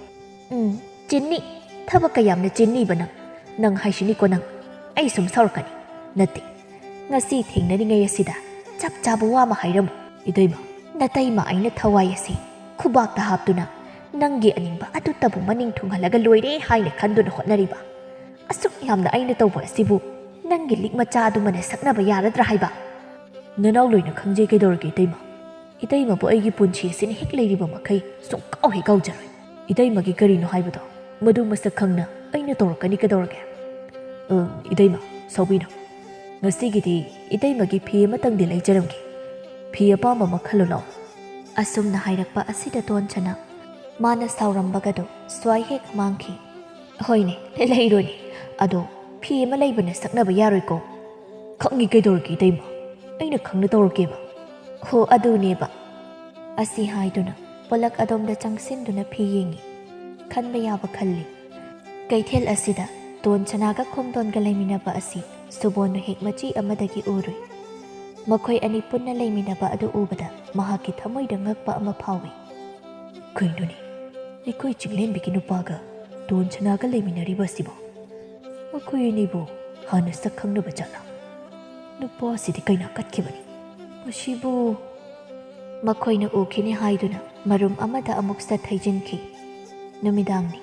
"ꯎꯝ, ꯆꯤꯟꯅꯤ꯫ ꯊꯕꯛ ꯀꯌꯥꯝꯅ ꯆꯤꯟꯅꯤꯕ ꯅꯪ? ꯅꯪ ꯍꯥꯏꯁꯤꯅꯤꯀꯣ ꯅꯪ꯫ ꯑꯩ ꯁꯨꯝ ꯁꯥꯎꯔꯛꯀꯅꯤ꯫ ꯅꯠꯇꯦ, ꯉꯁꯤ ꯊꯦꯡꯅꯔꯤꯉꯩ ꯑꯁꯤꯗ ꯆꯞ ꯆꯥꯕ ꯋꯥ ꯑꯃ ꯍꯥꯏꯔꯝꯃꯨ"꯫ "ꯏꯇꯩꯃ"꯫ "ꯅꯇꯩꯃ ꯑꯩꯅ ꯊꯋꯥꯏ ꯑꯁꯤ ꯈꯨꯕꯥꯛꯇ ꯍꯥꯞꯇꯨꯅ ꯅꯪꯒꯤ ꯑꯅꯤꯡꯕ ꯑꯗꯨꯇꯕꯨ ꯃꯅꯤꯡ ꯊꯨꯡꯍꯜꯂꯒ ꯂꯣꯏꯔꯦ ꯍꯥꯏꯅ ꯈꯟꯗꯨꯅ ꯍꯣꯠꯅꯔꯤꯕ꯫ ꯑꯁꯨꯛ ꯌꯥꯝꯅ ꯑꯩꯅ ꯇꯧꯕ ꯑꯁꯤꯕꯨ ꯅꯪꯒꯤ ꯂꯤꯛ ꯃꯆꯥ ꯑꯗꯨꯃꯅ ꯁꯛꯅꯕ ꯌꯥꯔꯗ꯭ꯔꯥ ꯍꯥꯏꯕ?" "ꯅꯅꯥꯎ ꯂꯣꯏꯅ ꯈꯪꯖꯩ ꯀꯩꯗꯧꯔꯒꯦ ꯏꯇꯩꯃ? ꯏꯇꯩꯃꯕꯨ ꯑꯩꯒꯤ ꯄꯨꯟꯁꯤ ꯑꯁꯤꯅ ꯍꯦꯛ ꯂꯩꯔꯤꯕ ꯃꯈꯩ ꯁꯨꯡꯀꯥꯎ ꯍꯦꯛ ꯀꯥꯎꯖꯔꯣꯏ꯫ ꯏꯇꯩꯃꯒꯤ ꯀꯔꯤꯅꯣ ꯍꯥꯏꯕꯗꯣ ꯃꯗꯨ ꯃꯁꯛ ꯈꯪꯅ ꯑꯩꯅ ꯇꯧꯔꯛꯀꯅꯤ ꯀꯩꯗꯧꯔꯒꯦ?" "ꯑ, ꯏꯇꯩꯃ, ꯁꯥꯎꯕꯤꯅꯨ꯫ ꯉꯁꯤꯒꯤꯗꯤ ꯏꯇꯩꯃꯒꯤ ꯐꯤ ꯑꯃꯇꯪꯗꯤ ꯂꯩꯖꯔꯝꯒꯦ꯫ ꯐꯤ ꯑꯄꯥꯝꯕ ꯑꯃ ꯈꯜꯂꯨ ꯂꯥꯛꯑꯣ"꯫ ꯑꯁꯨꯝꯅ ꯍꯥꯏꯔꯛꯄ ꯑꯁꯤꯗ ꯇꯣꯟ ꯁꯅꯥ ꯃꯥꯅ ꯁꯥꯎꯔꯝꯕꯒꯗꯣ ꯁ꯭ꯋꯥꯏ ꯍꯦꯛ ꯃꯥꯡꯈꯤ꯫ "ꯍꯣꯏꯅꯦ, ꯂꯩꯔꯣꯅꯦ꯫ ꯑꯗꯣ ꯐꯤ ꯑꯃ ꯂꯩꯕꯅ ꯁꯛꯅꯕ ꯌꯥꯔꯣꯏꯀꯣ?" "ꯈꯪꯉꯤ ꯀꯩꯗꯧꯔꯒꯦ ꯏꯇꯩꯃ? ꯑꯩꯅ ꯈꯪꯅ ꯇꯧꯔꯛꯀꯦꯕ"꯫ "ꯍꯣ, ꯑꯗꯨꯅꯦꯕ"꯫ ꯑꯁꯤ ꯍꯥꯏꯗꯨꯅ ꯄꯣꯂꯛ ꯑꯗꯣꯝꯗ ꯆꯪꯁꯤꯟꯗꯨꯅ ꯐꯤ ꯌꯦꯡꯉꯤ꯫ ꯈꯟꯕ ꯌꯥꯕ ꯈꯜꯂꯤ꯫ ꯀꯩꯊꯦꯜ ꯑꯁꯤꯗ ꯇꯣꯟ ꯁꯅꯥꯒ ꯈꯣꯝꯗꯣꯟꯒ ꯂꯩꯃꯤꯟꯅꯕ ꯑꯁꯤ ꯁꯨꯕꯣꯟꯅ ꯍꯦꯛ ꯃꯆꯤ ꯑꯃꯗꯒꯤ ꯎꯔꯨꯏ꯫ ꯃꯈꯣꯏ ꯑꯅꯤ ꯄꯨꯟꯅ ꯂꯩꯃꯤꯟꯅꯕ ꯑꯗꯨ ꯎꯕꯗ ꯃꯍꯥꯛꯀꯤ ꯊꯃꯣꯏꯗ ꯉꯛꯄ ꯑꯃ ꯐꯥꯎꯏ꯫ "ꯀꯩꯅꯣꯅꯦ, ꯑꯩꯈꯣꯏ ꯆꯤꯡꯂꯦꯝꯕꯤꯒꯤ ꯅꯨꯄꯥꯒ ꯇꯣꯟ ꯁꯅꯥꯒ ꯂꯩꯃꯤꯟꯅꯔꯤꯕ ꯑꯁꯤꯕꯣ? ꯃꯈꯣꯏ ꯑꯅꯤꯕꯨ ꯍꯥꯟꯅ ꯁꯛ ꯈꯪꯅꯕ ꯖꯥꯠꯂꯥ? ꯅꯨꯄꯥꯁꯤꯗꯤ ꯀꯩꯅꯥ ꯀꯠꯈꯤꯕꯅꯤ꯫ ꯃꯁꯤꯕꯨ..." ꯃꯈꯣꯏꯅ ꯎꯈꯤꯅꯤ ꯍꯥꯏꯗꯨꯅ ꯃꯔꯨꯝ ꯑꯃꯗ ꯑꯃꯨꯛ ꯁꯠ ꯍꯩꯖꯤꯟꯈꯤ꯫ ꯅꯨꯃꯤꯗꯥꯡꯅꯤ꯫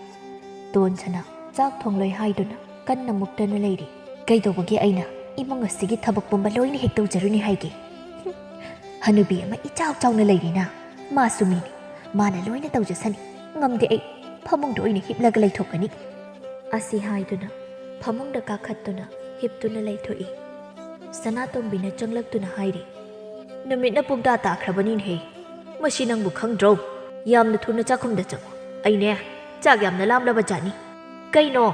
ꯇꯣꯟ ꯁꯅꯥ ꯆꯥꯛ ꯊꯣꯡꯂꯣꯏ ꯍꯥꯏꯗꯨꯅ ꯀꯟꯅ ꯃꯨꯛꯇꯅ ꯂꯩꯔꯤ꯫ "ꯀꯩꯗꯧꯕꯒꯤ ꯑꯩꯅ ꯏꯃꯨꯡ ꯑꯁꯤꯒꯤ ꯊꯕꯛ ꯄꯨꯝꯕ ꯂꯣꯏꯅ ꯍꯦꯛ ꯇꯧꯖꯔꯨꯅꯤ ꯍꯥꯏꯒꯦ? ꯍꯨꯝ, ꯍꯅꯨꯕꯤ ꯑꯃ ꯏꯆꯥꯎ ꯆꯥꯎꯅ ꯂꯩꯔꯤꯅ, ꯃꯥꯁꯨ ꯃꯤꯅꯤ, ꯃꯥꯅ ꯂꯣꯏꯅ ꯇꯧꯖꯁꯅꯤ꯫ ꯉꯝꯗꯦ ꯑꯩ, ꯐꯃꯨꯡꯗ ꯑꯣꯏꯅ ꯍꯤꯞꯂꯒ ꯂꯩꯊꯣꯛꯀꯅꯤ"꯫ ꯑꯁꯤ ꯍꯥꯏꯗꯨꯅ ꯐꯃꯨꯡꯗ ꯀꯥꯈꯠꯇꯨꯅ ꯍꯤꯞꯇꯨꯅ ꯂꯩꯊꯣꯛꯏ꯫ ꯁꯅꯥꯇꯣꯝꯕꯤꯅ ꯆꯪꯂꯛꯇꯨꯅ ꯍꯥꯏꯔꯤ, "ꯅꯨꯃꯤꯠꯅ ꯄꯨꯡꯇꯥ ꯇꯥꯈ꯭ꯔꯕꯅꯤꯅꯦꯍꯦ꯫ ꯃꯁꯤ ꯅꯪꯕꯨ ꯈꯪꯗ꯭ꯔꯣ? ꯌꯥꯝꯅ ꯊꯨꯅ ꯆꯥꯛꯈꯨꯝꯗ ꯆꯪꯉꯨ꯫ ꯑꯩꯅꯦ, ꯆꯥꯛ ꯌꯥꯝꯅ ꯂꯥꯝꯂꯕ ꯖꯥꯠꯅꯤ"꯫ "ꯀꯩꯅꯣ?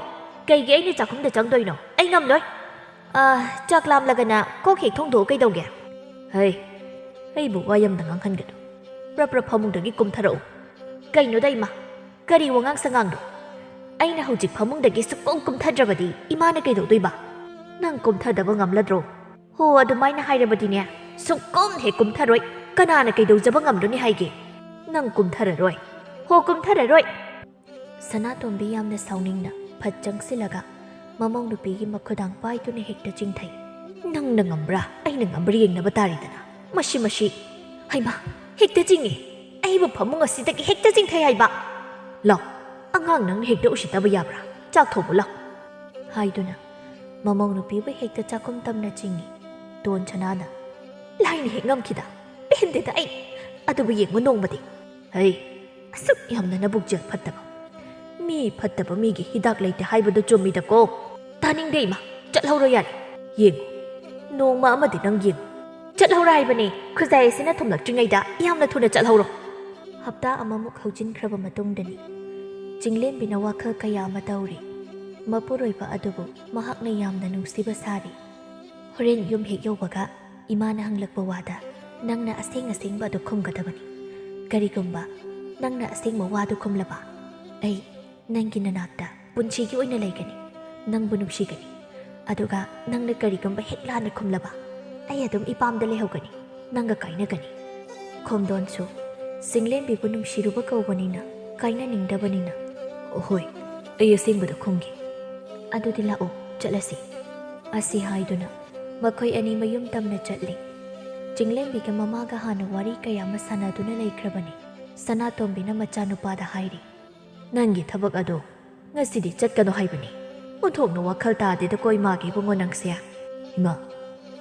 ꯀꯩꯒꯤ ꯑꯩꯅ ꯆꯥꯛꯈꯨꯝꯗ ꯆꯪꯗꯣꯏꯅꯣ? ꯑꯩ ꯉꯝꯂꯣꯏ"꯫ "ꯑꯥ, ꯆꯥꯛ ꯂꯥꯝꯂꯒꯅ ꯀꯣꯛ ꯍꯦꯛ ꯊꯣꯡꯗꯣꯛꯑꯣ ꯀꯩꯗꯧꯒꯦ?" "ꯍꯩ, ꯑꯩꯕꯨ ꯋꯥ ꯌꯥꯝꯅ ꯉꯥꯡꯍꯟꯒꯅꯨ꯫ ꯄ꯭ꯔꯞ ꯄ꯭ꯔꯞ ꯐꯃꯨꯡꯗꯒꯤ ꯀꯨꯝꯊꯔꯛꯎ"꯫ "ꯀꯩꯅꯣꯗ ꯏꯃꯥ? ꯀꯔꯤ ꯋꯥꯉꯥꯡ ꯁꯉꯥꯡꯅꯣ? ꯑꯩꯅ ꯍꯧꯖꯤꯛ ꯐꯃꯨꯡꯗꯒꯤ ꯁꯨꯛꯀꯨꯝ ꯀꯨꯝꯊꯗ꯭ꯔꯕꯗꯤ ꯏꯃꯥꯅ ꯀꯩꯗꯧꯗꯣꯏꯕ? ꯅꯪ ꯀꯨꯝꯊꯗꯕ ꯉꯝꯂꯗ꯭ꯔꯣ?" "ꯍꯣ, ꯑꯗꯨꯃꯥꯏꯅ ꯍꯥꯏꯔꯕꯗꯤꯅꯦ, ꯁꯨꯛꯀꯨꯝ ꯍꯦꯛ ꯀꯨꯝꯊꯔꯣꯏ꯫ ꯀꯅꯥꯅ ꯀꯩꯗꯧꯖꯕ ꯉꯝꯂꯨꯅꯤ ꯍꯥꯏꯒꯦ? ꯅꯪ ꯀꯨꯝꯊꯔꯔꯣꯏ꯫ ꯍꯣ, ꯀꯨꯝꯊꯔꯔꯣꯏ"꯫ ꯁꯅꯥꯇꯣꯝꯕꯤ ꯌꯥꯝꯅ ꯁꯥꯎꯅꯤꯡꯅ ꯐꯠ ꯆꯪꯁꯤꯜꯂꯒ ꯃꯃꯧ ꯅꯨꯄꯤꯒꯤ ꯃꯈꯨꯗꯥꯡ ꯄꯥꯏꯗꯨꯅ ꯍꯦꯛꯇ ꯆꯤꯡꯊꯩ꯫ "ꯅꯪꯅ ꯉꯝꯕ꯭ꯔꯥ, ꯑꯩꯅ ꯉꯝꯕ꯭ꯔꯥ ꯌꯦꯡꯅꯕ ꯇꯥꯔꯦꯗꯅ꯫ ꯃꯁꯤ, ꯃꯁꯤ꯫ ꯍꯩꯃꯥ, ꯍꯦꯛꯇ ꯆꯤꯡꯉꯤ꯫ ꯑꯩꯕꯨ ꯐꯃꯨꯡ ꯑꯁꯤꯗꯒꯤ ꯍꯦꯛꯇ ꯆꯤꯡꯊꯩ ꯍꯥꯏꯕ꯫ ꯂꯥꯎ, ꯑꯉꯥꯡ ꯅꯪꯅ ꯍꯦꯛꯇ ꯎꯁꯤꯠꯇꯕ ꯌꯥꯕ꯭ꯔꯥ? ꯆꯥꯛ ꯊꯣꯡꯉꯨ ꯂꯥꯎ"꯫ ꯍꯥꯏꯗꯨꯅ ꯃꯃꯧ ꯅꯨꯄꯤꯕꯨ ꯍꯦꯛꯇ ꯆꯥꯛꯈꯨꯝ ꯇꯝꯅ ꯆꯤꯡꯉꯤ꯫ ꯇꯣꯟ ꯁꯅꯥꯅ, "ꯂꯥꯏꯅ ꯍꯦꯛ ꯉꯝꯈꯤꯗ꯫ ꯄꯦꯟꯗꯦꯗ ꯑꯩ꯫ ꯑꯗꯨꯕꯨ ꯌꯦꯡꯉꯨ ꯅꯣꯡꯃꯗꯤ꯫ ꯍꯩ, ꯑꯁꯨꯛ ꯌꯥꯝꯅ ꯅꯕꯨꯛ ꯆꯦꯜ ꯐꯠꯇꯕ꯫ ꯃꯤ ꯐꯠꯇꯕ ꯃꯤꯒꯤ ꯍꯤꯗꯥꯛ ꯂꯩꯇꯦ ꯍꯥꯏꯕꯗꯨ ꯆꯨꯝꯃꯤꯗꯀꯣ꯫ ꯇꯥꯅꯤꯡꯗꯦ ꯏꯃꯥ, ꯆꯠꯍꯧꯔꯣ ꯌꯥꯔꯦ꯫ ꯌꯦꯡꯉꯨ, ꯅꯣꯡꯃ ꯑꯃꯗꯤ ꯅꯪ ꯌꯦꯡꯉꯨ꯫ ꯆꯠꯍꯧꯔꯣ ꯍꯥꯏꯕꯅꯦ, ꯈꯨꯖꯥꯏ ꯑꯁꯤꯅ ꯊꯨꯝꯂꯛꯇ꯭ꯔꯤꯉꯩꯗ ꯌꯥꯝꯅ ꯊꯨꯅ ꯆꯠꯍꯧꯔꯣ"꯫ ꯍꯞꯇꯥ ꯑꯃꯃꯨꯛ ꯍꯧꯖꯤꯟꯈ꯭ꯔꯕ ꯃꯇꯨꯡꯗꯅꯤ꯫ ꯆꯤꯡꯂꯦꯝꯕꯤꯅ ꯋꯥꯈꯜ ꯀꯌꯥ ꯑꯃ ꯇꯧꯔꯤ꯫ ꯃꯄꯨꯔꯣꯏꯕ ꯑꯗꯨꯕꯨ ꯃꯍꯥꯛꯅ ꯌꯥꯝꯅ ꯅꯨꯡꯁꯤꯕ ꯁꯥꯔꯤ꯫ ꯍꯣꯔꯦꯟ ꯌꯨꯝ ꯍꯦꯛ ꯌꯧꯕꯒ ꯏꯃꯥꯅ ꯍꯪꯂꯛꯄ ꯋꯥꯗ ꯅꯪꯅ ꯑꯁꯦꯡ ꯑꯁꯦꯡꯕ ꯑꯗꯨ ꯈꯨꯝꯒꯗꯕꯅꯤ꯫ ꯀꯔꯤꯒꯨꯝꯕ ꯅꯪꯅ ꯑꯁꯦꯡꯕ ꯋꯥꯗꯨ ꯈꯨꯝꯂꯕ, ꯑꯩ ꯅꯪꯒꯤ ꯅꯅꯥꯛꯇ ꯄꯨꯟꯁꯤꯒꯤ ꯑꯣꯏꯅ ꯂꯩꯒꯅꯤ, ꯅꯪꯕꯨ ꯅꯨꯡꯁꯤꯒꯅꯤ꯫ ꯑꯗꯨꯒ ꯅꯪꯅ ꯀꯔꯤꯒꯨꯝꯕ ꯍꯦꯛ ꯂꯥꯟꯅ ꯈꯨꯝꯂꯕ, ꯑꯩ ꯑꯗꯨꯝ ꯏꯄꯥꯝꯗ ꯂꯩꯍꯧꯒꯅꯤ, ꯅꯪꯒ ꯀꯥꯏꯅꯒꯅꯤ꯫ ꯈꯣꯝꯗꯣꯟꯁꯨ ꯆꯤꯡꯂꯦꯝꯕꯤꯕꯨ ꯅꯨꯡꯁꯤꯔꯨꯕ ꯀꯧꯕꯅꯤꯅ ꯀꯥꯏꯅꯅꯤꯡꯗꯕꯅꯤꯅ, "ꯍꯣꯏ, ꯑꯩ ꯑꯁꯦꯡꯕꯗ ꯈꯨꯝꯒꯦ꯫ ꯑꯗꯨꯗꯤ ꯂꯥꯛꯑꯣ, ꯆꯠꯂꯁꯤ"꯫ ꯑꯁꯤ ꯍꯥꯏꯗꯨꯅ ꯃꯈꯣꯏ ꯑꯅꯤ ꯃꯌꯨꯝ ꯇꯝꯅ ꯆꯠꯂꯤ꯫ ꯆꯤꯡꯂꯦꯝꯕꯤꯒ ꯃꯃꯥꯒ ꯍꯥꯟꯅ ꯋꯥꯔꯤ ꯀꯌꯥ ꯑꯃ ꯁꯥꯟꯅꯗꯨꯅ ꯂꯩꯈ꯭ꯔꯕꯅꯤ꯫ ꯁꯅꯥꯇꯣꯝꯕꯤꯅ ꯃꯆꯥꯅꯨꯄꯥꯗ ꯍꯥꯏꯔꯤ, "ꯅꯪꯒꯤ ꯊꯕꯛ ꯑꯗꯣ ꯉꯁꯤꯗꯤ ꯆꯠꯀꯅꯣ ꯍꯥꯏꯕꯅꯤ꯫ ꯑꯣꯟꯊꯣꯛꯅ ꯋꯥꯈꯜ ꯇꯥꯗꯦꯗꯀꯣ ꯏꯃꯥꯒꯤ ꯏꯕꯨꯡꯉꯣ ꯅꯪꯁꯦ"꯫ "ꯏꯃꯥ,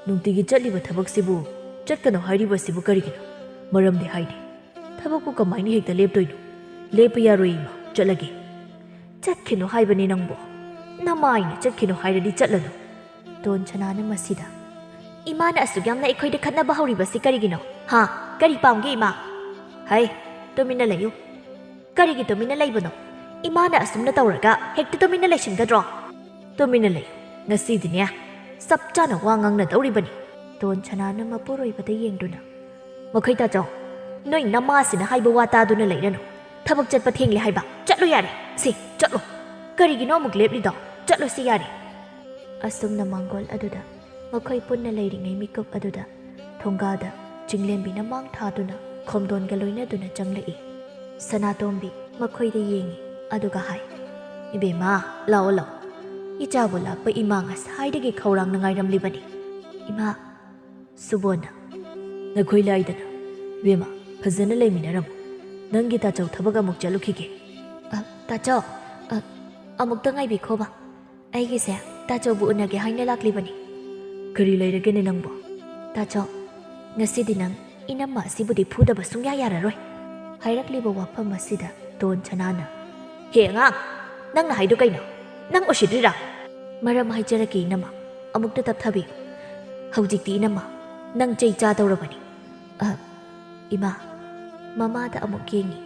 ꯅꯨꯡꯇꯤꯒꯤ ꯆꯠꯂꯤꯕ ꯊꯕꯛꯁꯤꯕꯨ ꯆꯠꯀꯅꯣ ꯍꯥꯏꯔꯤꯕꯁꯤꯕꯨ ꯀꯔꯤꯒꯤꯅꯣ? ꯃꯔꯝꯗꯤ ꯍꯥꯏꯗꯦ꯫ ꯊꯕꯛꯄꯨ ꯀꯃꯥꯏꯅ ꯍꯦꯛꯇ ꯂꯦꯞꯇꯣꯏꯅꯣ? ꯂꯦꯞꯄ ꯌꯥꯔꯣꯏ ꯏꯃꯥ, ꯆꯠꯂꯒꯦ"꯫ "ꯆꯠꯈꯤꯅꯣ ꯍꯥꯏꯕꯅꯤ ꯅꯪꯕꯨ꯫ ꯅꯃꯥꯏꯅ ꯆꯠꯈꯤꯅꯣ ꯍꯥꯏꯔꯗꯤ ꯆꯠꯂꯅꯨ"꯫ ꯇꯣꯟ ꯁꯅꯥꯅ ꯃꯁꯤꯗ, "ꯏꯃꯥꯅ ꯑꯁꯨꯛ ꯌꯥꯝꯅ ꯑꯩꯈꯣꯏꯗ ꯈꯠꯅꯕ ꯍꯧꯔꯤꯕꯁꯤ ꯀꯔꯤꯒꯤꯅꯣ? ꯍꯥ? ꯀꯔꯤ ꯄꯥꯝꯒꯦ ꯏꯃꯥ? ꯍꯩ, ꯇꯨꯃꯤꯟꯅ ꯂꯩꯌꯨ꯫ ꯀꯔꯤꯒꯤ ꯇꯨꯃꯤꯟꯅ ꯂꯩꯕꯅꯣ? ꯏꯃꯥꯅ ꯑꯁꯨꯝꯅ ꯇꯧꯔꯒ ꯍꯦꯛꯇ ꯇꯨꯃꯤꯟꯅ ꯂꯩꯁꯤꯟꯒꯗ꯭ꯔꯣ? ꯇꯨꯃꯤꯟꯅ ꯂꯩꯌꯨ꯫ ꯉꯁꯤꯗꯤꯅꯦ, ꯆꯞ ꯆꯥꯅ ꯋꯥ ꯉꯥꯡꯅꯗꯧꯔꯤꯕꯅꯤ"꯫ ꯇꯣꯟ ꯁꯅꯥꯅ ꯃꯄꯨꯔꯣꯏꯕꯗ ꯌꯦꯡꯗꯨꯅ, "ꯃꯈꯣꯏ ꯇꯥꯆꯧ, ꯅꯣꯏ ꯅꯃꯥꯁꯤꯅ ꯍꯥꯏꯕ ꯋꯥ ꯇꯥꯗꯨꯅ ꯂꯩꯔꯅꯨ꯫ ꯊꯕꯛ ꯆꯠꯄ ꯊꯦꯡꯂꯦ ꯍꯥꯏꯕ꯫ ꯆꯠꯂꯨ ꯌꯥꯔꯦ꯫ ꯁꯤ, ꯆꯠꯂꯣ꯫ ꯀꯔꯤꯒꯤꯅꯣ ꯑꯃꯨꯛ ꯂꯦꯞꯂꯤꯗꯣ? ꯆꯠꯂꯨꯁꯤ ꯌꯥꯔꯦ"꯫ ꯑꯁꯨꯝꯅ ꯃꯥꯡꯒꯣꯜ ꯑꯗꯨꯗ ꯃꯈꯣꯏ ꯄꯨꯟꯅ ꯂꯩꯔꯤꯉꯩ ꯃꯤꯀꯨꯞ ꯑꯗꯨꯗ ꯊꯣꯡꯒꯥꯗ ꯆꯤꯡꯂꯦꯝꯕꯤꯅ ꯃꯥꯡ ꯊꯥꯗꯨꯅ ꯈꯣꯝꯗꯣꯟꯒ ꯂꯣꯏꯅꯗꯨꯅ ꯆꯪꯂꯛꯏ꯫ ꯁꯅꯥꯇꯣꯝꯕꯤ ꯃꯈꯣꯏꯗ ꯌꯦꯡꯉꯤ, ꯑꯗꯨꯒ ꯍꯥꯏ, "ꯏꯕꯦꯝꯃ, ꯂꯥꯛꯑꯣ, ꯂꯥꯛꯑꯣ꯫ ꯏꯆꯥꯕꯨ ꯂꯥꯛꯄ ꯏꯃꯥ ꯉꯁꯥꯏꯗꯒꯤ ꯈꯧꯔꯥꯡꯅ ꯉꯥꯏꯔꯝꯂꯤꯕꯅꯤ"꯫ "ꯏꯃꯥ"꯫ ꯁꯨꯕꯣꯅ, "ꯅꯈꯣꯏ ꯂꯥꯏꯗꯅ꯫ ꯏꯕꯦꯝꯃ, ꯐꯖꯅ ꯂꯩꯃꯤꯟꯅꯔꯝꯃꯨ꯫ ꯅꯪꯒꯤ ꯇꯥꯆꯧ ꯊꯕꯛ ꯑꯃꯨꯛ ꯆꯠꯂꯨꯈꯤꯒꯦ"꯫ "ꯑ, ꯇꯥꯆꯧ, ꯑ, ꯑꯃꯨꯛꯇ ꯉꯥꯏꯕꯤꯈꯣꯕ꯫ ꯑꯩꯒꯤꯁꯦ ꯇꯥꯆꯧꯕꯨ ꯎꯅꯒꯦ ꯍꯥꯏꯅ ꯂꯥꯛꯂꯤꯕꯅꯤ"꯫ "ꯀꯔꯤ ꯂꯩꯔꯒꯦꯅꯦ ꯅꯪꯕꯣ?" "ꯇꯥꯆꯧ, ꯉꯁꯤꯗꯤ ꯅꯪ ꯏꯅꯝꯃ ꯑꯁꯤꯕꯨꯗꯤ ꯐꯨꯗꯕ ꯁꯨꯡꯌꯥ ꯌꯥꯔꯔꯣꯏ"꯫ ꯍꯥꯏꯔꯛꯂꯤꯕ ꯋꯥꯐꯝ ꯑꯁꯤꯗ ꯇꯣꯟ ꯁꯅꯥꯅ, "ꯍꯦ ꯑꯉꯥꯡ, ꯅꯪꯅ ꯍꯥꯏꯗꯣ ꯀꯩꯅꯣ? ꯅꯪ ꯎꯁꯤꯠꯇ꯭ꯔꯤꯔꯥ?" "ꯃꯔꯝ ꯍꯥꯏꯖꯔꯛꯀꯦ ꯏꯅꯝꯃ, ꯑꯃꯨꯛꯇ ꯇꯞꯊꯕꯤꯌꯨ꯫ ꯍꯧꯖꯤꯛꯇꯤ ꯏꯅꯝꯃ, ꯅꯪ ꯆꯩ ꯆꯥꯗꯧꯔꯕꯅꯤ"꯫ "ꯑ, ꯏꯃꯥ"꯫ ꯃꯃꯥꯗ ꯑꯃꯨꯛ ꯌꯦꯡꯉꯤ꯫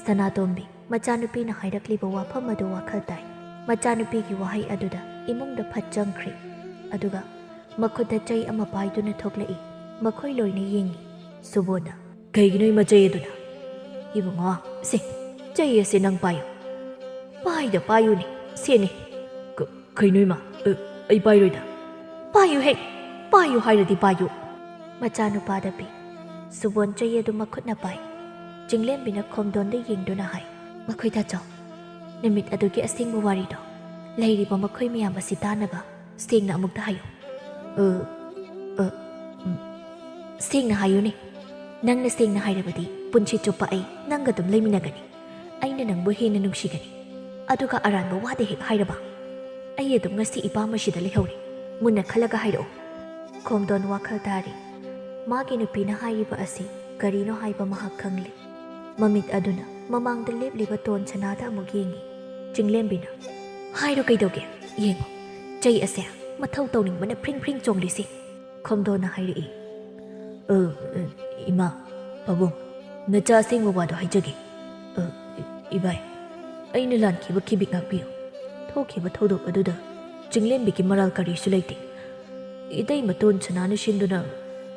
ꯁꯅꯥꯇꯣꯝꯕꯤ ꯃꯆꯥꯅꯨꯄꯤꯅ ꯍꯥꯏꯔꯛꯂꯤꯕ ꯋꯥꯐꯝ ꯑꯗꯨ ꯋꯥꯈꯜ ꯇꯥꯏ꯫ ꯃꯆꯥꯅꯨꯄꯤꯒꯤ ꯋꯥꯍꯩ ꯑꯗꯨꯗ ꯏꯃꯨꯡꯗ ꯐꯠ ꯆꯪꯈ꯭ꯔꯤ꯫ ꯑꯗꯨꯒ ꯃꯈꯨꯠꯇ ꯆꯩ ꯑꯃ ꯄꯥꯏꯗꯨꯅ ꯊꯣꯛꯂꯛꯏ꯫ ꯃꯈꯣꯏ ꯂꯣꯏꯅ ꯌꯦꯡꯉꯤ꯫ ꯁꯨꯕꯣꯅ, "ꯀꯩꯒꯤꯅꯣ ꯏꯃꯥ ꯆꯩ ꯑꯗꯨꯅ?" "ꯏꯕꯨꯡꯉꯣ, ꯁꯦ, ꯆꯩ ꯑꯁꯦ ꯅꯪ ꯄꯥꯏꯌꯨ꯫ ꯄꯥꯏꯗ ꯄꯥꯏꯌꯨꯅꯦ, ꯁꯦꯅꯦ"꯫ "ꯀ-, ꯀꯩꯅꯣ ꯏꯃꯥ? ꯑ, ꯑꯩ ꯄꯥꯏꯔꯣꯏꯗ꯫ "ꯄꯥꯏꯌꯨ ꯍꯦꯛ, ꯄꯥꯏꯌꯨ ꯍꯥꯏꯔꯗꯤ ꯄꯥꯏꯌꯨ꯫" ꯃꯆꯥꯅꯨꯄꯥꯗ ꯄꯤ꯫ ꯁꯨꯕꯣꯟ ꯆꯩ ꯑꯗꯨ ꯃꯈꯨꯠꯅ ꯄꯥꯏ꯫ ꯆꯤꯡꯂꯦꯝꯕꯤꯅ ꯈꯣꯝꯗꯣꯟꯗ ꯌꯦꯡꯗꯨꯅ ꯍꯥꯏ, "ꯃꯈꯣꯏꯗ ꯆꯣ꯫ ꯅꯨꯃꯤꯠ ꯑꯗꯨꯒꯤ ꯑꯁꯦꯡꯕ ꯋꯥꯔꯤꯗꯣ ꯂꯩꯔꯤꯕ ꯃꯈꯣꯏ ꯃꯌꯥꯝ ꯑꯁꯤ ꯇꯥꯅꯕ ꯁꯦꯡꯅ ꯑꯃꯨꯛꯇ ꯍꯥꯏꯌꯨ꯫" "ꯑ, ꯑ, ꯎꯝ꯫ ꯁꯦꯡꯅ ꯍꯥꯏꯌꯨꯅꯦ꯫ ꯅꯪꯅ ꯁꯦꯡꯅ ꯍꯥꯏꯔꯕꯗꯤ ꯄꯨꯟꯁꯤ ꯆꯨꯞꯄ ꯑꯩ ꯅꯪꯒ ꯑꯗꯨꯝ ꯂꯩꯃꯤꯟꯅꯒꯅꯤ꯫ ꯑꯩꯅ ꯅꯪꯕꯨ ꯍꯦꯟꯅ ꯅꯨꯡꯁꯤꯒꯅꯤ꯫ ꯑꯗꯨꯒ ꯑꯔꯥꯟꯕ ꯋꯥꯗ ꯍꯦꯛ ꯍꯥꯏꯔꯕ, ꯑꯩ ꯑꯗꯨꯝ ꯉꯁꯤ ꯏꯄꯥꯝ ꯑꯁꯤꯗ ꯂꯩꯍꯧꯔꯦ꯫ ꯃꯨꯟꯅ ꯈꯜꯂꯒ ꯍꯥꯏꯔꯛꯑꯣ꯫" ꯈꯣꯝꯗꯣꯟ ꯋꯥꯈꯜ ꯇꯥꯔꯤ꯫ ꯃꯥꯒꯤ ꯅꯨꯄꯤꯅ ꯍꯥꯏꯔꯤꯕ ꯑꯁꯤ ꯀꯔꯤꯅꯣ ꯍꯥꯏꯕ ꯃꯍꯥꯛ ꯈꯪꯂꯦ꯫ ꯃꯃꯤꯠ ꯑꯗꯨꯅ ꯃꯃꯥꯡꯗ ꯂꯦꯞꯂꯤꯕ ꯇꯣꯟ ꯁꯅꯥꯗ ꯑꯃꯨꯛ ꯌꯦꯡꯉꯤ꯫ ꯆꯤꯡꯂꯦꯝꯕꯤꯅ, "ꯍꯥꯏꯔꯣ ꯀꯩꯗꯧꯒꯦ? ꯌꯦꯡꯉꯣ, ꯆꯩ ꯑꯁꯦ ꯃꯊꯧ ꯇꯧꯅꯤꯡꯕꯅ ꯐ꯭ꯔꯤꯡ ꯐ꯭ꯔꯤꯡ ꯆꯣꯡꯂꯤꯁꯤ꯫" ꯈꯣꯝꯗꯣꯟꯅ ꯍꯥꯏꯔꯛꯏ, "ꯑ, ꯑ, ꯏꯃꯥ, ꯄꯥꯕꯨꯡ, ꯅꯆꯥ ꯑꯁꯦꯡꯕ ꯋꯥꯗꯣ ꯍꯥꯏꯖꯒꯦ꯫ ꯑ, ꯏ-, ꯏꯕꯥꯏ, ꯑꯩꯅ ꯂꯥꯟꯈꯤꯕ ꯈꯤꯕꯤꯛ ꯉꯥꯛꯄꯤꯌꯨ꯫ ꯊꯣꯛꯈꯤꯕ ꯊꯧꯗꯣꯛ ꯑꯗꯨꯗ ꯆꯤꯡꯂꯦꯝꯕꯤꯒꯤ ꯃꯔꯥꯜ ꯀꯔꯤꯁꯨ ꯂꯩꯇꯦ꯫ ꯏꯇꯩꯃ ꯇꯣꯟ ꯁꯅꯥꯅ ꯁꯤꯟꯗꯨꯅ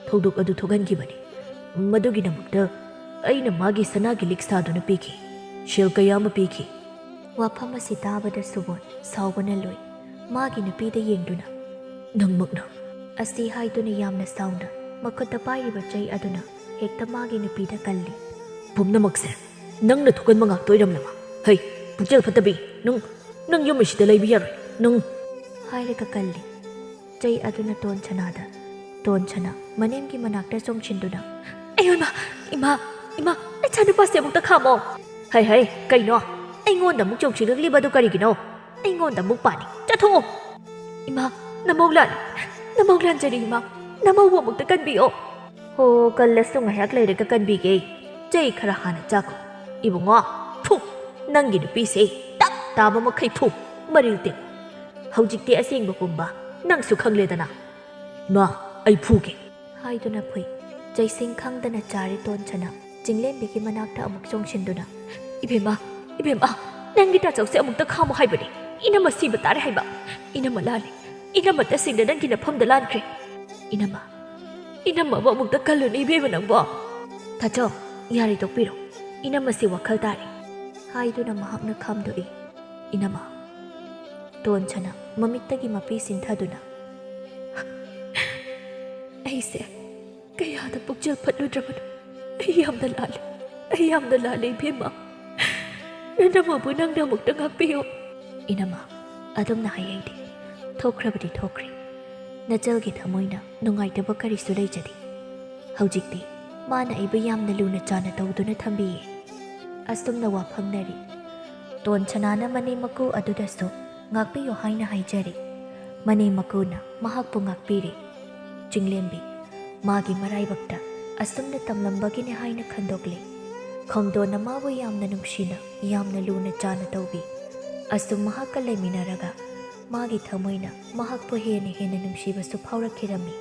ꯊꯧꯗꯣꯛ ꯑꯗꯨ ꯊꯣꯛꯍꯟꯈꯤꯕꯅꯤ꯫ ꯃꯗꯨꯒꯤꯗꯃꯛꯇ ꯑꯩꯅ ꯃꯥꯒꯤ ꯁꯅꯥꯒꯤ ꯂꯤꯛ ꯁꯥꯗꯨꯅ ꯄꯤꯈꯤ꯫ ꯁꯦꯜ ꯀꯌꯥ ꯑꯃ ꯄꯤꯈꯤ꯫" ꯋꯥꯐꯝ ꯑꯁꯤ ꯇꯥꯕꯗ ꯁꯨꯕꯣꯟ ꯁꯥꯎꯕꯅ ꯂꯣꯏ꯫ ꯃꯥꯒꯤ ꯅꯨꯄꯤꯗ ꯌꯦꯡꯗꯨꯅ, "ꯅꯪꯃꯛꯅ?" ꯑꯁꯤ ꯍꯥꯏꯗꯨꯅ ꯌꯥꯝꯅ ꯁꯥꯎꯅ ꯃꯈꯨꯠꯇ ꯄꯥꯏꯔꯤꯕ ꯆꯩ ꯑꯗꯨꯅ ꯍꯦꯛꯇ ꯃꯥꯒꯤ ꯅꯨꯄꯤꯗ ꯀꯜꯂꯤ꯫ "ꯄꯨꯝꯅꯃꯛꯁꯦ ꯅꯪꯅ ꯊꯣꯛꯍꯟꯕ ꯉꯥꯛꯇ ꯑꯣꯏꯔꯝꯂꯕ? ꯍꯩ, ꯄꯨꯛꯆꯦꯜ ꯐꯠꯇꯕꯤ, ꯅꯪ, ꯅꯪ ꯌꯨꯝ ꯑꯁꯤꯗ ꯂꯩꯕ ꯌꯥꯔꯣꯏ, ꯅꯪ!" ꯍꯥꯏꯔꯒ ꯀꯜꯂꯤ꯫ ꯆꯩ ꯑꯗꯨꯅ ꯇꯣꯟ ꯁꯅꯥꯗ꯫ ꯇꯣꯟ ꯁꯅꯥ ꯃꯅꯦꯝꯒꯤ ꯃꯅꯥꯛꯇ ꯆꯣꯡꯁꯤꯟꯗꯨꯅ, "ꯑꯌꯣ ꯏꯃꯥ, ꯏꯃꯥ, ꯏꯃꯥ, ꯅꯆꯥꯅꯨꯄꯥꯁꯦ ꯑꯃꯨꯛꯇ ꯈꯥꯝꯃꯣ!" "ꯍꯩ, ꯍꯩ, ꯀꯩꯅꯣ? ꯑꯩꯉꯣꯟꯗ ꯑꯃꯨꯛ ꯆꯣꯡꯁꯤꯜꯂꯛꯂꯤꯕꯗꯨ ꯀꯔꯤꯒꯤꯅꯣ? ꯑꯩꯉꯣꯟꯗ ꯑꯃꯨꯛ ꯄꯥꯅꯤ꯫ ꯆꯠꯊꯣꯛꯑꯣ!" "ꯏꯃꯥ, ꯅꯃꯧ ꯂꯥꯟ-, ꯅꯃꯧ ꯂꯥꯟꯖꯔꯦ ꯏꯃꯥ, ꯅꯃꯧꯕꯨ ꯑꯃꯨꯛꯇ ꯀꯟꯕꯤꯌꯣ꯫" "ꯍꯣ, ꯀꯜꯂꯁꯨ ꯉꯥꯏꯍꯥꯛ ꯂꯩꯔꯒ ꯀꯟꯕꯤꯒꯦ꯫ ꯆꯩ ꯈꯔ ꯍꯥꯟꯅ ꯆꯥꯈꯣ꯫ ꯏꯕꯨꯡꯉꯣ, ꯐꯨ! ꯅꯪꯒꯤ ꯅꯨꯄꯤꯁꯦ ꯇꯞ ꯇꯥꯕ ꯃꯈꯩ ꯐꯨ꯫ ꯃꯔꯤꯜ ꯇꯤꯡ꯫ ꯍꯧꯖꯤꯛꯇꯤ ꯑꯁꯦꯡꯕ ꯄꯨꯝꯕ ꯅꯪꯁꯨ ꯈꯪꯂꯦꯗꯅ꯫" "ꯏꯃꯥ, ꯑꯩ ꯐꯨꯒꯦ!" ꯍꯥꯏꯗꯨꯅ ꯐꯨꯏ꯫ ꯆꯩꯁꯤꯡ ꯈꯪꯗꯅ ꯆꯥꯔꯤ ꯇꯣꯟꯁꯅ ꯆꯤꯡꯂꯦꯝꯕꯤꯒꯤ ꯃꯅꯥꯛꯇ ꯑꯃꯨꯛ ꯆꯣꯡꯁꯤꯟꯗꯨꯅ, "ꯏꯕꯦꯝꯃ, ꯏꯕꯦꯝꯃ, ꯅꯪꯒꯤ ꯇꯥꯆꯧꯁꯦ ꯑꯃꯨꯛꯇ ꯈꯥꯝꯃꯨ ꯍꯥꯏꯕꯅꯤ꯫ ꯏꯅꯝꯃ ꯁꯤꯕ ꯇꯥꯔꯦ ꯍꯥꯏꯕ꯫ ꯏꯅꯝꯃ ꯂꯥꯜꯂꯦ꯫ ꯏꯅꯝꯃ ꯇꯁꯦꯡꯅ ꯅꯪꯒꯤ ꯅꯐꯝꯗ ꯂꯥꯟꯈ꯭ꯔꯦ꯫ ꯏꯅꯝꯃ, ꯏꯅꯝꯃꯕꯨ ꯑꯃꯨꯛꯇ ꯀꯜꯂꯨꯅꯦ ꯏꯕꯦꯝꯃ ꯅꯪꯕꯣ꯫" "ꯇꯥꯆꯧ, ꯌꯥꯔꯦ ꯇꯣꯛꯄꯤꯔꯣ꯫ ꯏꯅꯝꯃꯁꯤ ꯋꯥꯈꯜ ꯇꯥꯔꯦ꯫" ꯍꯥꯏꯗꯨꯅ ꯃꯍꯥꯛꯅ ꯈꯥꯝꯗꯣꯛꯏ꯫ "ꯏꯅꯝꯃ, ꯇꯣꯟꯁꯅꯥ ꯃꯃꯤꯠꯇꯒꯤ ꯃꯄꯤ ꯁꯤꯟꯊꯗꯨꯅ, "ꯑꯩꯁꯦ ꯀꯌꯥꯗ ꯄꯨꯛꯆꯦꯜ ꯐꯠꯂꯨꯗ꯭ꯔꯕꯅꯣ? ꯑꯩ ꯌꯥꯝꯅ ꯂꯥꯜꯂꯦ, ꯑꯩ ꯌꯥꯝꯅ ꯂꯥꯜꯂꯦ ꯏꯕꯦꯝꯃ꯫ ꯅꯅꯝꯃꯕꯨ ꯅꯪꯅ ꯑꯃꯨꯛꯇ ꯉꯥꯛꯄꯤꯌꯨ꯫" "ꯏꯅꯝꯃ, ꯑꯗꯨꯝꯅ ꯍꯥꯏ ꯑꯩꯗꯤ꯫ ꯊꯣꯛꯈ꯭ꯔꯕꯗꯤ ꯊꯣꯛꯈ꯭ꯔꯦ꯫ ꯅꯆꯜꯒꯤ ꯊꯃꯣꯏꯅ ꯅꯨꯡꯉꯥꯏꯇꯕ ꯀꯔꯤꯁꯨ ꯂꯩꯖꯗꯦ꯫ ꯍꯧꯖꯤꯛꯇꯤ ꯃꯥꯅ ꯑꯩꯕꯨ ꯌꯥꯝꯅ ꯂꯨꯅ ꯆꯥꯅ ꯇꯧꯗꯨꯅ ꯊꯝꯕꯤꯌꯦ꯫" ꯑꯁꯨꯝꯅ ꯋꯥ ꯐꯪꯅꯔꯤ꯫ ꯇꯣꯟꯁꯅꯥꯅ ꯃꯅꯦꯝ ꯃꯀꯨ ꯑꯗꯨꯗꯁꯨ ꯉꯥꯛꯄꯤꯌꯨ ꯍꯥꯏꯅ ꯍꯥꯏꯖꯔꯤ꯫ ꯃꯅꯦꯝ ꯃꯀꯨꯅ ꯃꯍꯥꯛꯄꯨ ꯉꯥꯛꯄꯤꯔꯤ꯫ ꯆꯤꯡꯂꯦꯝꯕꯤ ꯃꯥꯒꯤ ꯃꯔꯥꯏꯕꯛꯇ ꯑꯁꯨꯝꯅ ꯇꯝꯂꯝꯕꯒꯤꯅꯤ ꯍꯥꯏꯅ ꯈꯟꯗꯣꯛꯂꯤ꯫ ꯈꯣꯝꯗꯣꯟꯅ ꯃꯥꯕꯨ ꯌꯥꯝꯅ ꯅꯨꯡꯁꯤꯅ, ꯌꯥꯝꯅ ꯂꯨꯅ ꯆꯥꯅ ꯇꯧꯕꯤ꯫ ꯑꯁꯨꯝ ꯃꯍꯥꯛꯀ ꯂꯩꯃꯤꯟꯅꯔꯒ ꯃꯥꯒꯤ ꯊꯃꯣꯏꯅ ꯃꯍꯥꯛꯄꯨ ꯍꯦꯟꯅ ꯍꯦꯟꯅ ꯅꯨꯡꯁꯤꯕꯁꯨ ꯐꯥꯎꯔꯛꯈꯤꯔꯝꯃꯤ꯫